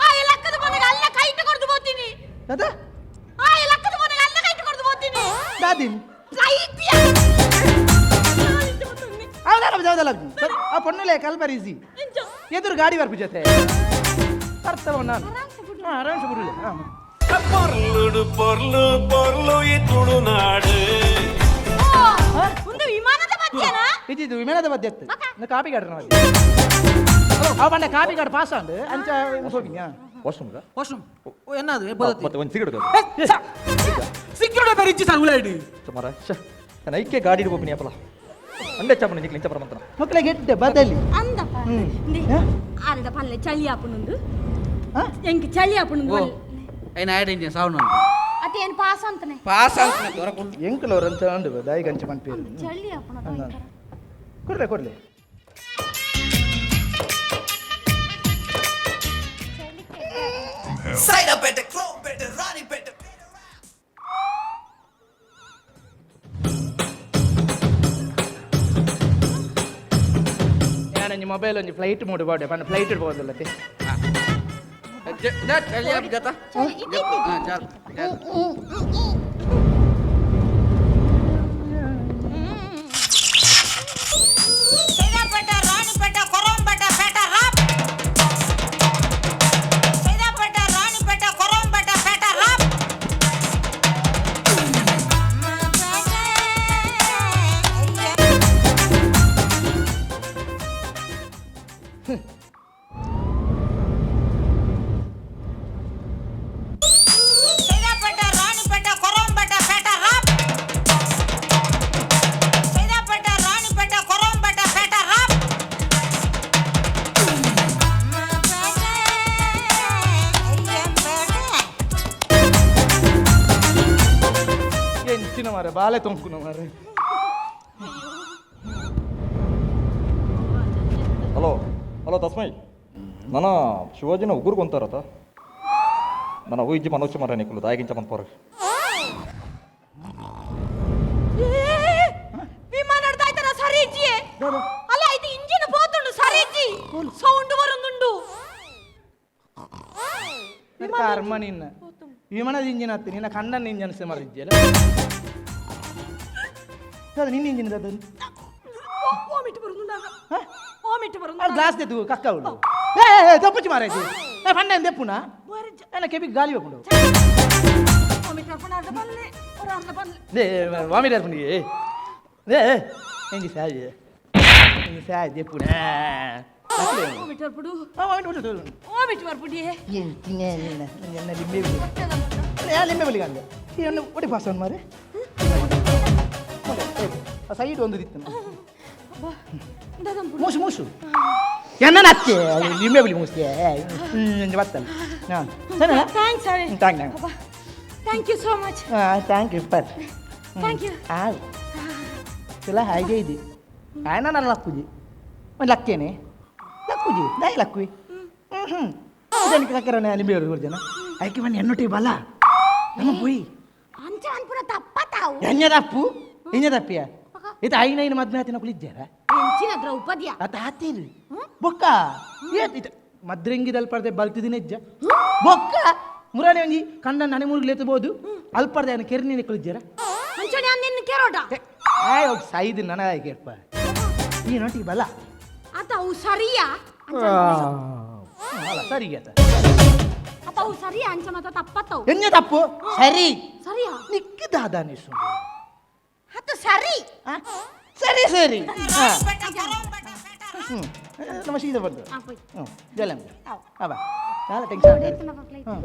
ಆ ಲಕ್ಕದ ಮನೆಗೆ ಅಲ್ಲ ಕೈಟ್ ಕೊಡ್ದು ಹೋಗ್ತೀನಿ ದಾದಾ ಆ ಲಕ್ಕದ ಮನೆಗೆ ಅಲ್ಲ ಕೈಟ್ ಕೊಡ್ದು ಹೋಗ್ತೀನಿ ದಾದಿನ್ ಫ್ಲೈಟ್ ಹೌದಲ್ಲ ಹೌದಲ್ಲ ಆ ಪೊಣ್ಣಲೆ ಕಲ್ಬರ್ ಈಸಿ ಎದುರು ಗಾಡಿ ಬರ್ಪು ಜೊತೆ ಅರ್ಥವ ನಾನು ಆರಾಮ್ಸೆ ಬಿಡಲಿ ಪೊರ್ಲುಡು ಪೊರ್ಲು ಪೊರ್ಲು ಈ ತುಳುನಾಡು ಒಂದು ವಿಮಾನದ ಮಧ್ಯನಾ ಇದು ವಿಮಾನದ ಮಧ್ಯೆ ಇತ್ತು ಕಾಪಿ ಗಾಡ್ರ ನಾವು ಅವ ಬಂಡ ಕಾಪಿ ಗಾಡ್ ಪಾಸ್ ಆಂಡ್ ಅಂಚ ಹೋಗಿನ್ಯಾ ವಾಶ್ರೂಮ್ ವಾಶ್ರೂಮ್ ಎನ್ನಾದು ಮತ್ತೆ ಒಂದು ಸಿಗರೇಟ್ ಸಿಗರೇಟ್ ಬೇರೆ ಇಜ್ಜಿ ಸರ್ ಉಳಾಡಿ ಮರ ನಾನು ಐಕೆ ಗಾಡಿ ಹೋಗ್ತೀನಿ ಅಪ್ಪಲ ಅಂಡೆ ಚಾಪಣ ನಿಕ್ಲಿ ಇಂಚ ಪರಮಂತನ ಮಕ್ಕಳಿಗೆ ಎಡ್ಡೆ ಬದಲಿ ಅಂದಪ್ಪ ಆರದ ಪಲ್ಲೆ ಚಳಿ ಆಪುನುಂದು ಎಂಕ್ ಚಳಿ ಆಪುನುಂದು ಐನ ಆಡ್ ಇಂಜಿನ್ ಸೌಂಡ್ ಉಂಟು ಅತೇನು ಪಾಸ್ ಅಂತನೆ ಪಾಸ್ ಆಗ್ತದೆ ದೊರಕೊಂಡು ಎಂಕಲವ್ರು ಅಂತ ಅಂಡು ದಾಯಿ ಗಂಚ ಮನ್ಪೇರು ಚಳಿ ಆಪುನ ಕೊಡ್ಲೆ ಕೊಡ್ಲೆ Side up better, Chrome better, Rani better. ನಾನು ಮೊಬೈಲ್ ಒಂಜಿ ಫ್ಲೈಟ್ ಮೋಡ್ ಬಾಡೆ ಪಂಡ ಫ್ಲೈಟ್ ಇಡ್ಬೋದಲ್ಲತ್ತೆ ಚಳಿ ಜತ. ಹಾಂ, ಚಲ್. ಸೈದಾಪೇಟೆ, ರಾಣಿಪೇಟೆ, ಕೊರಂಪೇಟೆ, ಪೇಟ ರಾಪ್. ಸೈದಾಪೇಟೆ, ರಾಣಿಪೇಟೆ, ಕೊರಂಪೇಟೆ, ಪೇಟ ರಾಪ್. ಸೈದಾಪೇಟೆ, ರಾಣಿಪೇಟೆ, ಕೊರಂಪೇಟೆ, ಪೇಟ ರಾಪ್. ಸೈದಾಪೇಟೆ, ರಾಣಿಪೇಟೆ, ಕೊರಂಪೇಟೆ, ಪೇಟ ರಾಪ್. ಎಂಚಿನ ಮಾರೆ ಬಾಲೆ ತೊಂಕುನ ಮಾರೆ. ಹಲೋ ಹಲೋ ತಸ್ಮೈ, ನನ್ನ ಶಿವಾಜಿನ ಉಗುರು ಕೊಂತಾರತ ನನ್ನ ಅವು ಇಜ್ಜಿ ಮನೋಚ ಮಾರ ನಿಕ್ಕಲು ದಾಯಿಗಿಂಚ ಮನ್ಪೋರು. ವಿಮಾನ ಆಯ್ತಾರ ಸರಿ ಇಜ್ಜಿ. ಅಲ್ಲ, ಇದು ಇಂಜಿನ್ ಪೋತುಂಡು, ಸರಿ ಇಜ್ಜಿ, ಸೌಂಡ್ ಬರೊಂದುಂಡು. ಕರ್ಮ ನಿನ್ನ, ವಿಮಾನದ ಇಂಜಿನ್ ಹತ್ತಿ ನಿನ್ನ ಕಣ್ಣನ ಇಂಜಿನ್ ಸೆ ಮರಿಜ್ಜಲ್ಲ ದಾದ, ನಿನ್ನ ಇಂಜಿನ್ ದಾದ. ವಾಮಿಟ್ ಬರೊಂದುಂಡು, ವಾಮಿಟ್ ಬರೊಂದು. ಗ್ಲಾಸ್ ತೆತ್ತು ಕಕ್ಕ ಉಂಡು. ಏ ತಪ್ಪುಚಿ ಮಾರಾಯ್ತು ಏ ಪಂಡ ದೆಪ್ಪುನ ಏನ ಕೆಬಿ ಗಾಲಿ ಬೇಕುಂಡು. ವಾಮಿಟ್ ಬರ್ಪುಂಡು, ಅರ್ಧ ಪಲ್ಲೆ ஒரு ಅರ್ಧ ಪಲ್ಲೆ. ಲೇ ವಾಮಿಟ್ ಬರ್ಪುಂಡು. ಏ ಎಂಜಿ ಸಾಜ್ ಎಂಜಿ ಸಾಜ್ ದೆಪ್ಪುನ. ವಾಮಿಟ್ ಬರ್ಪುಂಡು. ವಾಮಿಟ್ ಬರ್ಪುಂಡು. ವಾಮಿಟ್ ಬರ್ಪುಂಡು. ಎನ್ನ ಲಿಂಬೆ ಬಲಿ ಯಾ ಲಿಂಬೆ ಬಲಿ ಕಂದೆ ಈ ಒಂದು ಒಡಿ ಪಾಸ್ ಮಾರೆ ಸೈಡ್ ಒಂದು ದಿತ್ತು ಮೂಸು ಮೂಸು ಎನ್ನ ನತ್ತೆ ಲಿಂಬೆ ಬಲಿ ಮೂಸೆ ಬತ್ತಲ್ಲ. ಹಾಂ, ಸರಿ. Thanks sir. Thank thank. Thank you so much. ಹಾಂ, thank you per. Thank you. ಹಾಂ, ತುಲ ಹಾಗೆ ಇದೆ ಆಯ್ನ ನನ್ನ ಲಕ್ಕುಜಿ ಒಂದು ಲಕ್ಕೇನೆ ಲಕ್ಕುಜಿ ದಾಯಿ ಲಕ್ಕುವಿ. ಹ್ಞೂ ಹ್ಞೂ ಜನಕ್ಕೆ ಕಕ್ಕರನೆ ಲಿಂಬೆ ಜನ ಐಕೆ ಬನ್ನಿ ಎನ್ನೊಟ್ಟಿ ಬಲ್ಲ ನಮ್ಮ ಪೋಯಿ. ಅಂಚ ಅನ್ಪುನ ತಪ್ಪ ತಾವು. ಎಣ್ಣೆ ತಪ್ಪು, ಎಣ್ಣೆ ತಪ್ಪಿಯ ಇದು ಐನ ಐನ ಮದ್ವೆ ಆತಿನ ಕುಳಿಜ್ಜಾರ. ಎಂಚಿನ ದ್ರೌಪದಿಯ? ಆತ ಆತೀರಿ ಬೊಕ್ಕ ಏತ್ ಮದ್ರಂಗಿದ ಅಲ್ಪರ್ದೆ ಬಲ್ತಿದಿನ ಇಜ್ಜ ಬೊಕ್ಕ ಮುರಾನಿ ಒಂಜಿ ಕಂಡ ನನೆ ಮುರುಗ್ ಲೇತಬಹುದು ಅಲ್ಪರ್ದೆ ಅವನ ಕೆರ್ನಿ ಕುಳಿಜ್ಜಾರ. ಅಂಚನೆ ನಿನ್ನ ಕೆರೋಟ. ಆಯ್ ಹೋಗಿ ಸೈದ್ ನನಗ ಕೇಳ್ಪ ಈ ನೋಟಿ ಬಲ. ಆತ ಅವು ಸರಿಯಾ? ಅಲ್ಲ, ಸರಿ ಆತ. ಅಪ್ಪ, ಅವು ಸರಿಯಾ? ಅಂಚ ಮಾತ ತಪ್ಪತ್ತವು. ಎಣ್ಣೆ ತಪ್ಪು, ಸರಿ. ಸರಿಯಾ? ನಿಕ್ಕಿದಾದಾನೆ ಸುಂದು. ಹತ್ತು ಸರಿ. ಸರಿ ಸರಿ. ಹ್ಞೂ, ನಮ್ಮ ಸೀದಾ ಬಂದು. ಹ್ಞೂ, ಜಲ ಅವ చాలా ಟೆನ್ಷನ್. ಹ್ಞೂ.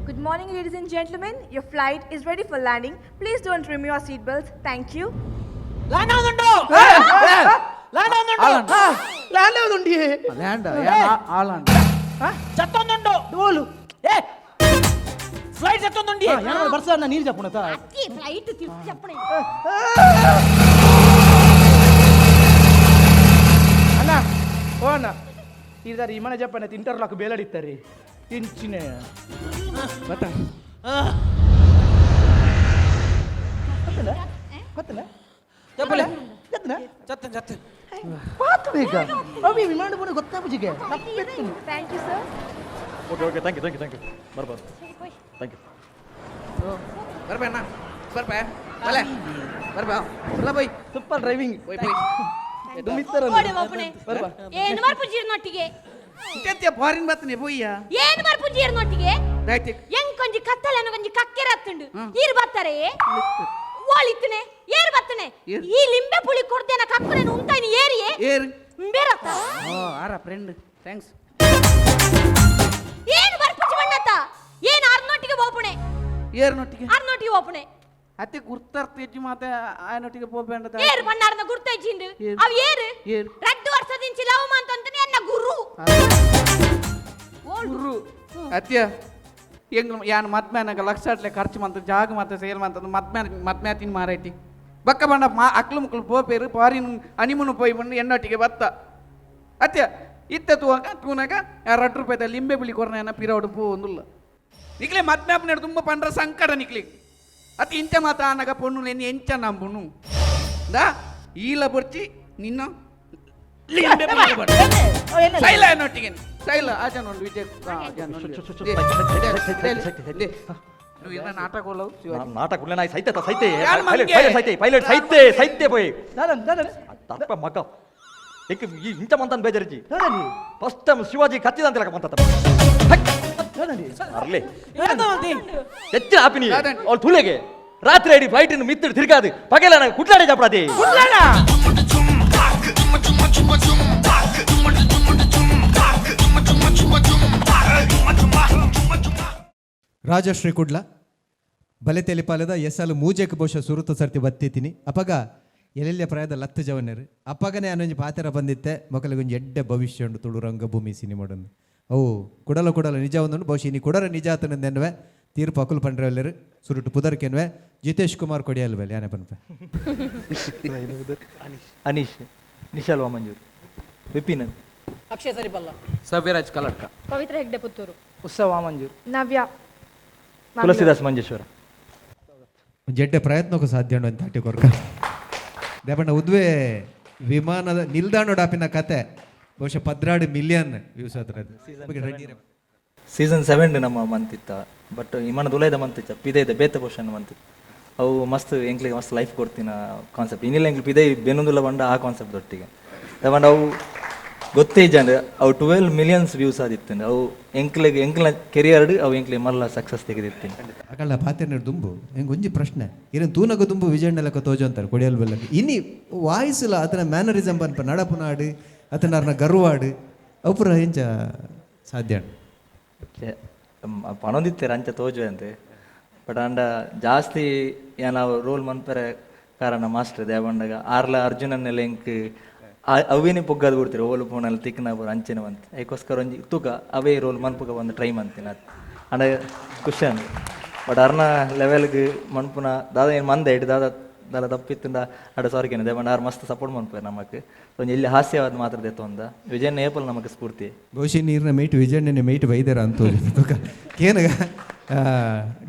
Good morning, ladies and gentlemen. Your flight is ready for landing. Please don't remove your seatbelts. Thank you. Land ಆವೊಂದುಂಡು, ಲ್ಯಾಂಡ್ ಆವೊಂದುಂಡು. ಲ್ಯಾಂಡ್ ಆವೊಂದುಂಡು. ಲ್ಯಾಂಡ್ ಆಲಾಂಡ್. ಚತ್ತೊಂದುಂಡು. ಡೋಲು. ಏ, ಫ್ಲೈಟ್ ಚತ್ತೊಂದುಂಡಿ. ಬರ್ಸ ನೀರು ಜಪ್ಪುಣತ. ಅಕ್ಕಿ ಫ್ಲೈಟ್ ತಿರ್ಗಿ ಚಪ್ಪಣೆ. ಅಣ್ಣ, ಓ ಅಣ್ಣ, ಇದಾರೆ ವಿಮಾನ ಜಪ್ಪನ ಇಂಟರ್ಲಾಕ್ ಬೇಲಡಿತ್ತಾರೆ ಇಂಚಿನ ಬತ್ತ. ಗೊತ್ತಲ್ಲ ಗೊತ್ತಲ್ಲ. ಚಪ್ಪಲೆ. ಗೊತ್ತಲ್ಲ. ಚತ್ತನ್ ಚತ್ತನ್. ಪಾತು ಬೇಗ ಅವಿ ವಿಮಾನ ಪೂರ ಗೊತ್ತಾಪುಜಿಗೆ. Thank you, sir. Okay okay, thank you thank you thank you. ಬರ್ಬಾರ್ದು, thank you. ಬರ್ಬೇ ಅಣ್ಣ, ಬರ್ಬೇ ಬಲೆ ಬರ್ಬಾ ಎಲ್ಲ ಬೈ. Super driving. ಪೋಯ್ ಪೋಯ್. ಓಡೆ ಬಾಪುಣೆ. ಏನು ಮರ್ಪುಜೀರ್ನೊಟ್ಟಿಗೆ? ಇಂತೆಂತಿಯ ಫಾರಿನ್ ಬತ್ತನೆ ಪೋಯ್ಯ. ಏನು ಮರ್ಪುಜೀರ್ನೊಟ್ಟಿಗೆ? ದಾಯ್ತಿ. ಎಂಗ್ ಕೊಂಜಿ ಕತ್ತಲನ ಕೊಂಜಿ ಕಕ್ಕೆರತ್ತುಂಡು. ಈರ್ ಬತ್ತಾರೆ ಓಳಿತ್ತನೆ ಏರ್ ಬತ್ತನೆ. ಏರ್. ಈ ಲಿಂಬೆ ಪುಳಿ ಕೊಡ್ದೇನ ಕಕ್ಕುರೇನು ಉಂತಾಯಿನಿ ಏರಿಯೇ. ಏರ್? ಬೇರತ್ತ. ಓ ಆರ ಫ್ರೆಂಡ್, thanks. ಏನು ಬರ್ಪುಜಿ ಬಣ್ಣತ್ತ ಏನು ಅರ್ನೊಟ್ಟಿಗೆ ಬೋಪುಣೆ? ಏರ್ನೊಟ್ಟಿಗೆ? ಅರ್ನೊಟ್ಟಿಗೆ ಬೋಪುಣೆ. ಅತ್ತೆ ಗುರ್ತರ್ತ ಹೆಜ್ಜೆ ಮಾತೆ ಆಯನೊಟ್ಟಿಗೆ ಪೋಬೇಂಡ. ಏರ್ ಬಣ್ಣಾರ್ನ ಗುರ್ತೈಜಿಂದು. ಏರ್. ಅವ್ ಏರು? ಏರ್? ರಡ್ಡು ವರ್ಷದಿಂಚಿ ಲವ್ ಮಂತಂತನೆ ಎನ್ನ ಗುರು. ಗುರು ಅತ್ಯ ಎಂಗ್ ಯಾನ್ ಮದ್ಮ್ಯಾನಾಗ ಲಕ್ಷಾಟ್ಲೆ ಖರ್ಚು ಮಂತ ಜಾಗ ಮಾತ ಸೇಲ್ ಮಂತ ಮದ್ಮ್ಯಾ ಮದ್ಮ್ಯಾ ತಿನ್ ಮಾರೈತಿ ಬಕ್ಕ ಬಂಡ ಮಾ ಅಕ್ಲು ಮುಕ್ಲು ಪೋಪೇರು ಫಾರಿನ್ ಅನಿಮುನು ಪೋಯ್ ಬಂದು ಎನ್ನೊಟ್ಟಿಗೆ ಬತ್ತ ಅತ್ಯ ಇತ್ತ ತೂವಾಗ ತೂನಾಗ ರಟ್ಟು ರೂಪಾಯಿ ಲಿಂಬೆ ಬಿಳಿ ಕೊರ್ನ ಪಿರವಡು ಪೂ ಒಂದುಲ್ಲ ನಿಕ್ಲೆ ಮದ್ಮ್ಯಾಪ್ನ ತುಂಬ ಪಂಡ್ರ ಸಂಕಟ ನಿಕ್ಲಿ ಅತಿ ಇಂಚ ಮಾತ ಆನಗ ಪೊಣ್ಣು ನೆನ್ನೆ ಎಂಚ ನಂಬುನು ದಾ ಈಲ ಬೊರ್ಚಿ ನಿನ್ನ ಲಿಂಬೆ ಬಿಳಿ ಬರ್ಚಿ. ಶೈಲ ನೋಟಿಗೆ ಶೈಲ ಆಜನ ಉಂಡು ವಿಜಯ್ ನಾಟಕ ನಾಟಕ ಉಲ್ಲ ನಾಯಿ ಸೈತೆ ಸೈತೆ ಪೈಲಟ್ ಸೈತೆ ಪೈಲಟ್ ಸೈತೆ ಸೈತೆ ಪೋಯ್ ತಪ್ಪ ಮಗ ಏಕೆ ಇಂಚ ಮಂತನ್ ಬೇಜಾರಿಜಿ ಫಸ್ಟ್ ಟೈಮ್ ಶಿವಾಜಿ ಕತ್ತಿದಂತ ಮಂತ ಅರ್ಲೆ ಹೆಚ್ಚಿನ ಆಪಿನಿ ಅವಳು ತುಲೆಗೆ ರಾತ್ರಿ ಐಡಿ ಫ್ಲೈಟ್ ಮಿತ್ತಿಡು ತಿರ್ಗಾದು ಪಗೆಲ ನಂಗೆ ಕುಟ್ಲಾಡೆ ಚಾಪಡಾದಿ ರಾಜಶ್ರೀ ಕುಡ್ಲ ಬಲೆ ತೆಲಿಪಾಲದ ಎಸ್ಸಲು ಮೂಜೆಕ್ ಬಹುಶಃ ಸುರುತ ಸರ್ತಿ ಬತ್ತಿತೀನಿ ಅಪಗ ಎಲ್ಲೆಲ್ಲ ಪ್ರಾಯದ ಲತ್ತು ಜವನರು ಅಪ್ಪಗನೇ ಅನ್ನೊಂಜಿ ಪಾತೆರ ಬಂದಿತ್ತೆ ಮಕ್ಕಳಿಗೊಂಜಿ ಎಡ್ಡೆ ಭವಿಷ್ಯ ಉಂಡು ತುಳು ರಂಗಭೂಮಿ ಸಿನಿಮಾಡನ್ನು ಅವು ಕುಡಲ ಕುಡಲ ನಿಜ ಒಂದುಂಡು ಬಹುಶಃ ಇನಿ ಕುಡರ ನಿಜ ಆತನೆನ್ನುವೆ ತೀರ್ಪು ಅಕುಲು ಪಂಡ್ರೆಲ್ಲರು ಸುರುಟು ಪುದರ್ಕೆನ್ವೆ ಜಿತೇಶ್ ಕುಮಾರ್ ಕೊಡಿಯಲ್ವೆಲ್ ಯಾನೆ ಪನ್ಪೆ ಅನೀಶ್ ನಿಶಾಲ್ ವಾಮಂಜೂರ್ ವಿಪಿನ್ ಅಕ್ಷಯ್ ಸರಿಪಲ್ಲ ಸವ್ಯರಾಜ್ ಕಲಡ್ಕ ಪವಿತ್ರ ಹೆಗ್ಡೆ ಪುತ್ತೂರು ಉತ್ಸವ ವಾಮಂಜೂರ್ ನವ್ಯ ತುಳಸಿದಾಸ್ ಮಂಜೇಶ್ವರ ಜಡ್ಡೆ ಪ್ರಯತ್ನಕ್ಕೂ ಸಾಧ್ಯ ಉಂಡು ಅಂತ ಕೊರ್ಕ ದೇಪಣ್ಣ ಉದ್ವೆ ವಿಮಾನದ ನಿಲ್ದಾಣ ಡಾಪಿನ ಕತೆ ಬಹುಶಃ 12 ಮಿಲಿಯನ್ ವ್ಯೂಸ್ ಹತ್ರ ಸೀಸನ್ 7 ನಮ್ಮ ಮಂತ್ ಇತ್ತ ಬಟ್ ವಿಮಾನದ ಉಲೈದ ಮಂತ್ ಇತ್ತ ಪಿದೆ ಇದೆ ಬೇತ ಪೋಷನ್ ಮಂತ್ ಅವು ಮಸ್ತ್ ಎಂಕ್ಲಿಗೆ ಮಸ್ತ್ ಲೈಫ್ ಕೊಡ್ತೀನ ಕಾನ್ಸೆಪ್ಟ್ ಇನ್ನಿಲ್ಲ ಎಂಕ್ಲಿ ಪಿದೆ ಬೆನ್ನೊಂದುಲ್ಲ ಬಂಡ ಆ ಕಾನ್ಸೆಪ್ಟ್ ದೊಟ್ಟಿಗೆ ಬಂಡ ಅವು ಗೊತ್ತೇ ಇಜ್ಜಂಡ್ ಅವು 12 ಮಿಲಿಯನ್ಸ್ ವ್ಯೂಸ್ ಆದಿತ್ತು ಅವು ಎಂಕ್ಲಿಗೆ ಎಂಕ್ಲ ಕೆರಿಯರ್ ಅವು ಎಂಕ್ಲಿ ಮಲ್ಲ ಸಕ್ಸಸ್ ತೆಗೆದಿರ್ತೀನಿ ಅಕಲ್ಲ ಪಾತೆರ್ನ ದುಂಬು ಹೆಂಗೆ ಒಂಜಿ ಪ್ರಶ್ನೆ ಇರನ್ ತೂನಗ ದುಂಬು ವಿಜಯಣ್ಣಲಕ್ಕ ತೋಜು ಅಂತಾರೆ ಕೊಡಿಯಲ್ ಬೆಲ್ಲಕ್ಕೆ ಇನಿ ವಾಯ್ಸ್ಲ ಆತನ ಮ್ಯಾನರಿಸಮ್ ಪನ್ಪ ನಡಪುನಾಡು ಆತನ ಅರ್ನ ಗರ್ವಾಡು ಅವು ಎಂಚ ಸಾಧ್ಯ ಪಣೊಂದಿತ್ತೇರು ಅಂಚ ತೋಜುವೆ ಅಂತೆ ಬಟ್ ಅಂಡ ಜಾಸ್ತಿ ಏನಾವು ರೋಲ್ ಮನ್ಪೆರೆ ಕಾರಣ ಮಾಸ್ಟರ್ ದೇವಂಡಗ ಆರ್ಲ ಅರ್ಜುನನ್ನೆಲ್ಲ ಎಂಕ್ ಅವೇನೇ ಪೊಗ್ಗದು ಬಿಡ್ತೀರಿ ಓಲು ಫೋನಲ್ಲಿ ತಿಕ್ಕನ ಬರೋ ಅಂಚಿನ ಬಂತು ಅದಕ್ಕೋಸ್ಕರ ಒಂಜಿ ತೂಕ ಅವೇ ರೋಲ್ ಮನ್ಪುಗ ಒಂದು ಟ್ರೈ ಮಂತೀನಿ ಅದು ಅಂಡ ಖುಷಿ ಅಂದ ಬಟ್ ಅರ್ನ ಲೆವೆಲ್ಗೆ ಮನ್ಪುನ ದಾದ ಏನು ಮಂದ ಇಟ್ಟು ದಾದ ದಾದ ತಪ್ಪಿತ್ತುಂಡ ಅಡ ಸಾರಿ ದೇವಂಡ ಆರು ಮಸ್ತ್ ಸಪೋರ್ಟ್ ಮನ್ಪುವೆ ನಮಕ್ ಒಂಜಿ ಇಲ್ಲಿ ಹಾಸ್ಯವಾದ ಮಾತ್ರ ದೆತ್ತೊಂದ ವಿಜಯಣ್ಣ ಏಪಲ್ ನಮಕ್ ಸ್ಫೂರ್ತಿ ಬಹುಶಃ ನೀರಿನ ಮೇಟ್ ವಿಜಯಣ್ಣನ ಮೇಟ್ ವೈದ್ಯರ ಅಂತ ತೂಕ ಕೇನಗ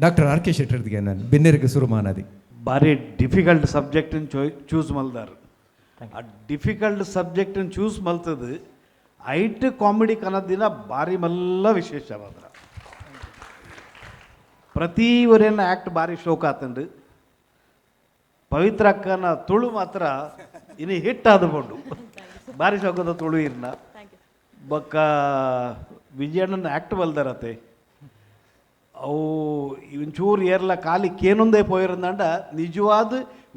ಡಾಕ್ಟರ್ ಆರ್ ಕೆ ಶೆಟ್ಟರ್ದಿಗೆ ನಾನು ಬೆನ್ನೆರಿಗೆ ಶುರು ಮಾನದಿ ಭಾರಿ ಡಿಫಿಕಲ್ಟ್ ಸಬ್ಜೆಕ್ಟನ್ನು ಚೂಸ್ ಮಲ್ದಾರ್ ಆ ಡಿಫಿಕಲ್ಟ್ ಸಬ್ಜೆಕ್ಟನ್ನು ಚೂಸ್ ಮಲ್ತದ ಐಟ್ ಕಾಮಿಡಿ ಕನ್ನದಿನ ಭಾರಿ ಮಲ್ಲ ವಿಶೇಷ ಮಾತ್ರ ಪ್ರತಿ ಒರೇನ ಆ್ಯಕ್ಟ್ ಭಾರಿ ಶೋಕ ಆತಂಡು ಪವಿತ್ರ ಅಕ್ಕನ ತುಳು ಮಾತ್ರ ಇನ್ನು ಹಿಟ್ ಆದಕೊಂಡು ಭಾರಿ ಶೋಕದ ತುಳು ಇರ್ನ ಬೊಕ್ಕ ವಿಜಯಣ್ಣನ ಆ್ಯಕ್ಟ್ ಬಲ್ದಾರತೆ ಅವು ಒಂಚೂರು ಏರ್ಲ ಖಾಲಿ ಕೇನೊಂದೇ ಪೋಯಿರಂದಂಡ ನಿಜವಾದ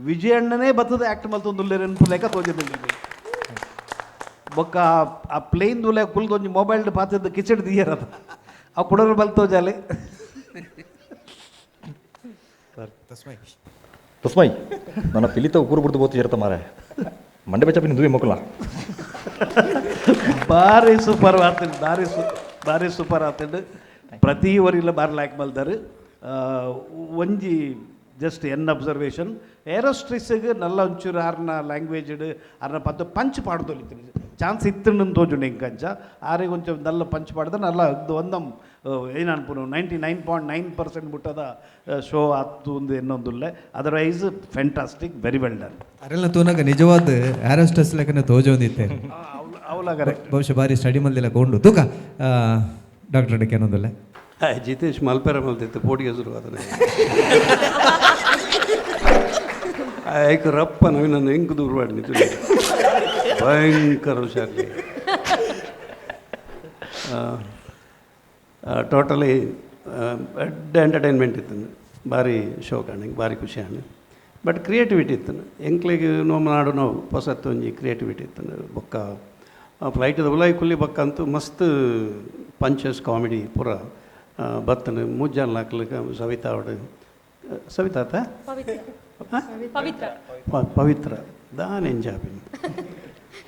ವಿಜಯಣ್ಣನೇ ಬತ್ತದ ಆ್ಯಕ್ಟ್ ಮಲ್ತೊಂದುಲ್ಲೇರು ಲೆಕ್ಕ ತೋಜದಿಲ್ಲ ಬೊಕ್ಕ ಆ ಪ್ಲೇನ್ ದುಲೆ ಕುಲ್ದು ಒಂಜಿ ಮೊಬೈಲ್ ಪಾತದ ಕಿಚಡ್ ದಿಯರದ ಆ ಕುಡರು ಬಲ್ ತೋಜಾಲೆ ತಸ್ಮೈ ನನ್ನ ಪಿಲಿತ ಉಗುರು ಬಿಡ್ದು ಬೋತು ಇರ್ತ ಮಾರೆ ಮಂಡೆ ಬೆಚ್ಚ ದುವಿ ಮಕ್ಕಳ ಭಾರಿ ಸೂಪರ್ ಆತಂಡು ಭಾರಿ ಭಾರಿ ಸೂಪರ್ ಆತಂಡು ಪ್ರತಿ ವರಿಲ ಬಾರಿ ಲ್ಯಾಕ್ ಮಲ್ದಾರು ಒಂಜಿ ಜಸ್ಟ್ ಎನ್ ಅಬ್ಸರ್ವೇಷನ್ ಏರೋಸ್ಟ್ರಿಸ್ಗೆ ನಲ್ಲ ಒಂಚೂರು ಆರ್ನ ಲ್ಯಾಂಗ್ವೇಜ್ ಆರ್ನ ಪದ್ದು ಪಂಚ್ ಪಾಡ್ದೊಲಿತೀನಿ ಚಾನ್ಸ್ ಇತ್ತು ತೋಜುಂಡು ಇಂಕಂಚ ಆರಿಗೆ ಒಂಚೂರು ನಲ್ಲ ಪಂಚ್ ಪಾಡ್ದ ನಲ್ಲ ಒಂದಂ ಏನು ಅನ್ಪುನು 99.9% ಮುಟ್ಟದ ಶೋ ಆತು ಒಂದು ಎನ್ನೊಂದುಲ್ಲೆ otherwise fantastic very well done ಅರೆಲ್ಲ ತೂನಾಗ ನಿಜವಾದ ಏರೋಸ್ಟಸ್ ಲೆಕ್ಕನೆ ತೋಜೊಂದಿತ್ತೆ ಅವಲ ಕರೆಕ್ಟ್ ಬಹುಶಃ ಭಾರಿ ಸ್ಟಡಿ ಮಲ್ದಿಲ್ಲ ಕೊಂಡು ತೂಕ ಡಾಕ್ಟರ್ ಅಡಕ್ಕೆ ಏನೊಂದುಲ್ಲೆ ಜಿತೇಶ್ ಮಲ್ಪೆರ ಮಲ್ತಿತ್ತು ಪೋಟಿಗೆ ಶುರು ಅದನ್ನೇ ಐಕ್ ರಪ್ಪ ನವೀನ ಎಂಕ್ ದೂರ ಮಾಡಿ ನಿಜ ಭಯಂಕರ ಹುಷಾರ್ಲಿ ಟೋಟಲಿ ಎಡ್ಡೆ ಎಂಟರ್ಟೈನ್ಮೆಂಟ್ ಇತ್ತು ಭಾರಿ ಶೋಕ್ ಆಂಡ್ ಭಾರಿ ಖುಷಿ ಆಂಡ್ ಬಟ್ ಕ್ರಿಯೇಟಿವಿಟಿ ಇತ್ತು ಎಂಕ್ಲೆಗ್ ನೋವು ನಾಡು ನೋವು ಹೊಸತ್ತು ಒಂಜಿ ಕ್ರಿಯೇಟಿವಿಟಿ ಇತ್ತು ಬೊಕ್ಕ ಫ್ಲೈಟ್ ಉಲಾಯಿ ಕುಲ್ಲಿ ಬೊಕ್ಕ ಅಂತೂ ಮಸ್ತ್ ಪಂಚಸ್ ಕಾಮಿಡಿ ಪೂರ ಬತ್ತನು ಮೂಜಾನ್ ಲಾಕ್ಲಿಕ್ಕೆ ಸವಿತಾ ಅವಡು ಸವಿತಾ ಆತ ಪವಿತ್ರ ಪವಿತ್ರ ದಾನ್ ಎಂಜಾಪಿನ್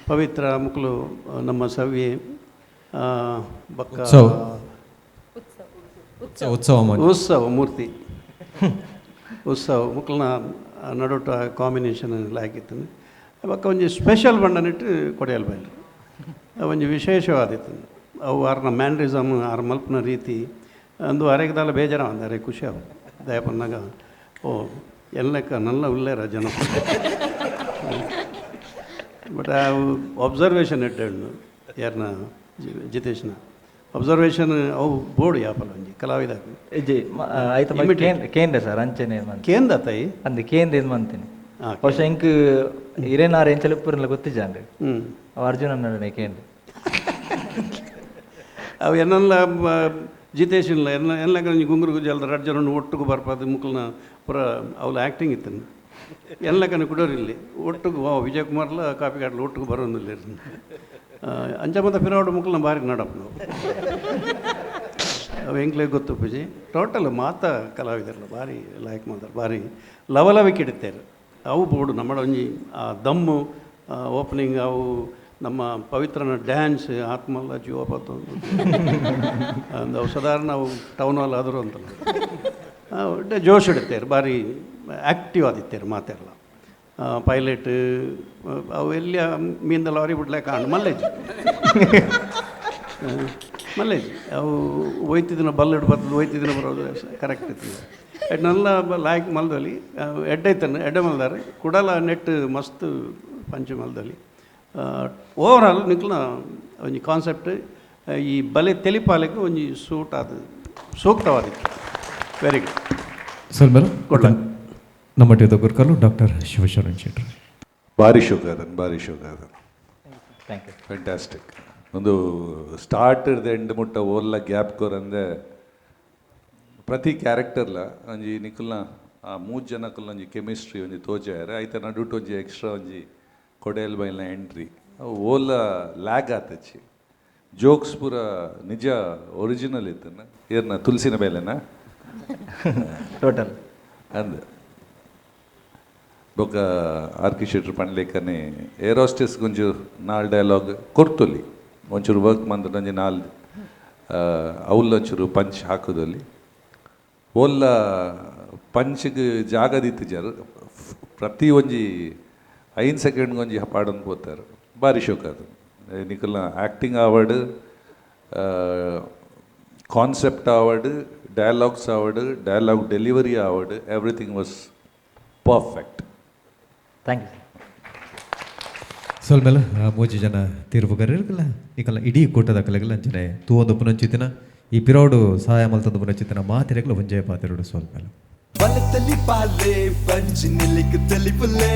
ಪವಿತ್ರ ಮುಕ್ಲು ನಮ್ಮ ಸವಿ ಬಕ್ಕ ಉತ್ಸವ ಉತ್ಸವ ಮೂರ್ತಿ ಉತ್ಸವ ಮುಕ್ಲನ ನಡುಟ ಕಾಂಬಿನೇಷನ್ ಲಾಗಿತ್ತು ಬೊಕ್ಕ ಒಂಜಿ ಸ್ಪೆಷಲ್ ಬಂಡನಿಟ್ಟು ಕೊಡೆಯಲ್ ಬೈಲ್ ಒಂಜಿ ವಿಶೇಷವಾದಿತ್ತು ಅವು ಆರ್ನ ಮ್ಯಾನ್ರಿಸಮ್ ಆರ್ ಮಲ್ಪನ ರೀತಿ ಅಂದು ಅರೆಗದಾಲ ಬೇಜಾರ ಅರೆ ಖುಷಿ ಅವು ದಯಪನ್ನಾಗ ಓ ಎಲ್ಲಕ್ಕ ನಲ್ಲ ಉಲ್ಲೇರ ಜನ ಬಟ್ ಆ ಅಬ್ಸರ್ವೇಷನ್ ಇಟ್ಟು ಯಾರನ ಜಿತೇಶ್ನ ಅಬ್ಸರ್ವೇಷನ್ ಅವು ಬೋರ್ಡ್ ಯಾಪಲ ಒಂಜಿ ಕಲಾವಿದ. ಇಜ್ಜಿ, ಆಯ್ತು, ಕೇಂದ್ರ ಸರ್ ಅಂಚನೆ. ಕೇಂದ್ರ ತಾಯಿ ಅಂದ್ ಕೇಂದ್ರ ಇದು ಮಂತೀನಿ. ಬಹುಶಃ ಇಂಕ್ ಇರೇನಾರ ಎಂಚಲ ಇಪ್ಪುರಲ್ಲ ಗೊತ್ತಿಜಾಂಡ್. ಅವು ಅರ್ಜುನ ನಡನೆ ಕೇಂದ್ರ. ಅವು ಎನ್ನೆಲ್ಲ ಜಿತೇಶ್ ಇಲ್ಲ, ಎಲ್ಲ ಎಲ್ಲ ಒಂಜಿ ಗುಂಗುರು ಗುಜಾಲ್ದ ರಡ್ಡ್ ಜನ ಒಟ್ಟುಗು ಬರ್ಪಾದ ಮುಕ್ಕಲ್ನ ಪೂರ ಅವಳ ಆ್ಯಕ್ಟಿಂಗ್ ಇತ್ತನ್ನು ಎಲ್ಲ ಕನ ಕುಡೋರಿಲ್ಲಿ ಒಟ್ಟುಗು ವಿಜಯ್ ಕುಮಾರ್ಲ ಕಾಪಿ ಕಾಟ್ಲ ಒಟ್ಟುಗು ಬರೋದಿಲ್ಲ. ಅಂಚ ಮತ್ತೆ ಪಿರಾವಡು ಮುಕ್ಕಲ್ನ ಬಾರಿ ನಡಪ್ಪ ನಾವು. ಅವು ಎಂಕ್ಲೆ ಗೊತ್ತು ಪೂಜಿ ಟೋಟಲ್ ಮಾತ ಕಲಾವಿದರಲ್ಲ ಭಾರಿ ಲಾಯ್ಕ್ ಮಾಡ್ತಾರೆ, ಭಾರಿ ಲವಲವಿಕೆ ಇಡುತ್ತಾರೆ. ಅವು ಬೋಡು ನಮ್ಮ ಒಂಜಿ ಆ ದಮ್ಮು ಓಪನಿಂಗ್, ಅವು ನಮ್ಮ ಪವಿತ್ರನ ಡ್ಯಾನ್ಸ್ ಆತ್ಮಲ್ಲ ಜೀವಪತ್ತು ಅವು ಸಾಧಾರಣ ಅವು ಟೌನ್ ಹಾಲ್ ಆದರೂ ಅಂತಲ್ಲ ಒಳ್ಳೆ ಜೋಶ್ ಇಡುತ್ತಾರೆ, ಭಾರಿ ಆ್ಯಕ್ಟಿವ್ ಆದಿತ್ತಾರೆ ಮಾತೆಲ್ಲ. ಪೈಲಟ್ ಅವು ಎಲ್ಲಿ ಮೀನ್ದ ಲಾರಿ ಬಿಡ್ಲೆ ಕಾಣು ಮಲ್ಲೇಜ್ ಮಲ್ಲೇಜ್ ಅವು ಒಯ್ತಿದಿನ ಬಲ್ಲಿಡ್ ಬರ್ತದೆ, ಒಯ್ತಿದಿನ ಬರೋದು ಕರೆಕ್ಟ್ ಇತ್ತು. ಎಡ್ನೆಲ್ಲ ಲಾಯ್ಕ್ ಮಲ್ದಲ್ಲಿ ಎಡ್ಡೈತನ್ನು ಎಡ್ಡೆ ಮಲ್ದಾರೆ ಕುಡಲ ನೆಟ್ ಮಸ್ತ್ ಪಂಚ ಮಲ್ದಲ್ಲಿ. ಓವರ್ ಆಲ್ ನಿಕ್ಲ ಒಂಜಿ ಕಾನ್ಸೆಪ್ಟ್ ಈ ಬಲೆ ತೆಲಿಪಾಲಕ್ಕೆ ಒಂಜಿ ಸೂಟ್ ಅದು ಸೂಕ್ತವಾದಿತ್ತು. Very good sir. Madam ಕೊಡ್ಲ ನಮ್ಮ ಗುರ್ಕಲು ಡಾಕ್ಟರ್ ಶಿವಶರಣ್ ಶೆಟ್ಟರ್. ಭಾರಿ ಶೋಕಾದನ್, ಭಾರಿ ಶೋಕಾದನ್. Thank you. Fantastic. ಒಂದು ಸ್ಟಾರ್ಟ್ ಹಿಡ್ದು ಎಂಡ್ ಮುಟ್ಟ ಓಲ್ಲ ಗ್ಯಾಪ್ ಕೊರಂದೆ ಪ್ರತಿ ಕ್ಯಾರೆಕ್ಟರ್ಲ ಒಂಜಿ ನಿಕುಲ್ನ ಆ ಮೂರು ಜನಕ್ಕಲ್ಲ ಒಂಜಿ ಕೆಮಿಸ್ಟ್ರಿ ಒಂಜಿ ತೋಜಾಯರೆ ಐತ ನಡುಟು ಒಂಜಿ ಎಕ್ಸ್ಟ್ರಾ ಒಂಜಿ ಕೊಡೇಲ್ ಬೈಲ್ನ ಎಂಟ್ರಿ ಅವು ಓಲ ಲ್ಯಾಗ್ ಆತಚ್ಚಿ. ಜೋಕ್ಸ್ ಪೂರ ನಿಜ ಒರಿಜಿನಲ್ ಇತ್ತನ್ನ ಏರ್ನ ತುಳಸಿನ ಬೇಲೆನಾ ಟೋಟಲ್ ಅಂದ್ ಬೊಕ್ಕ ಆರ್ ಕೆ ಶೆಟ್ರ್ ಪನ್ಲೇಕನೆ ಏರೋಸ್ಟೆಸ್ ಒಂಜು ನಾಲ್ ಡೈಲಾಗ್ ಕೊರ್ತೊಲಿ ಒಂಚೂರು ವರ್ಕ್ ಮಂತ್ ಒಂಜಿ ನಾಲ್ ಅವ್ಲ ಒಂಚೂರು ಪಂಚ್ ಹಾಕೋದಲ್ಲಿ ಓಲ್ಲ ಪಂಚ್ಗೆ ಜಾಗ ದಿತ್ತಿಜಾರು ಪ್ರತಿ ಒಂಜಿ 5 ಸೆಕೆಂಡ್ಗೆ ಒಂಜಿ ಪಾಡೊಂದು ಪೋತಾರೆ. ಭಾರಿ ಶೋಕ ಅದು. ನಿಕಲ್ನ ಆ್ಯಕ್ಟಿಂಗ್ ಆವಡ್, ಕಾನ್ಸೆಪ್ಟ್ ಆವಡ್, ಡೈಲಾಗ್ಸ್ ಆವಡ್, ಡೈಲಾಗ್ ಡೆಲಿವರಿ ಆವಡ್, everything was perfect. Thank you. ಸೊಲ್ಮೆಲ ಮೂಜಿ ಜನ ತೀರ್ಪುಗಾರರಿಗಲ್ಲ ನಿಕಲ್ನ ಇಡೀ ಕೂಟದ ಕಲೆಗಲ್ಲ ಅಂಚನೆ ತೂವೊಂದು ಪುನಂಚಿತಿನ ಈ ಪಿರೋಡು ಸಹಾಯ ಮಲ್ತೊಂದು ಪುನಂಚಿತಿನ ಮಾತಿರೆಗ್ಲ ಒಂಜೇ ಪಾತಿರೋಡು ಸೊಲ್ಮೆಲ. ಬಲತಲಿ ಪಾಲೆ ಬಂಜಿ ನಿಲಿಕ್ ತಲಿಪುಲೆ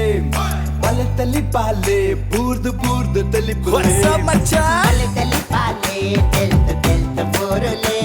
ಬಲತಲಿ ಪಾಲೆ ಬೂರ್ದು ಬೂರ್ದು ತಲಿಪುಲೆ. ಬಲತಲಿ ಪಾಲೆ ತೆಲ್ತ ತೆಲ್ತ ಬೋರುಲೆ.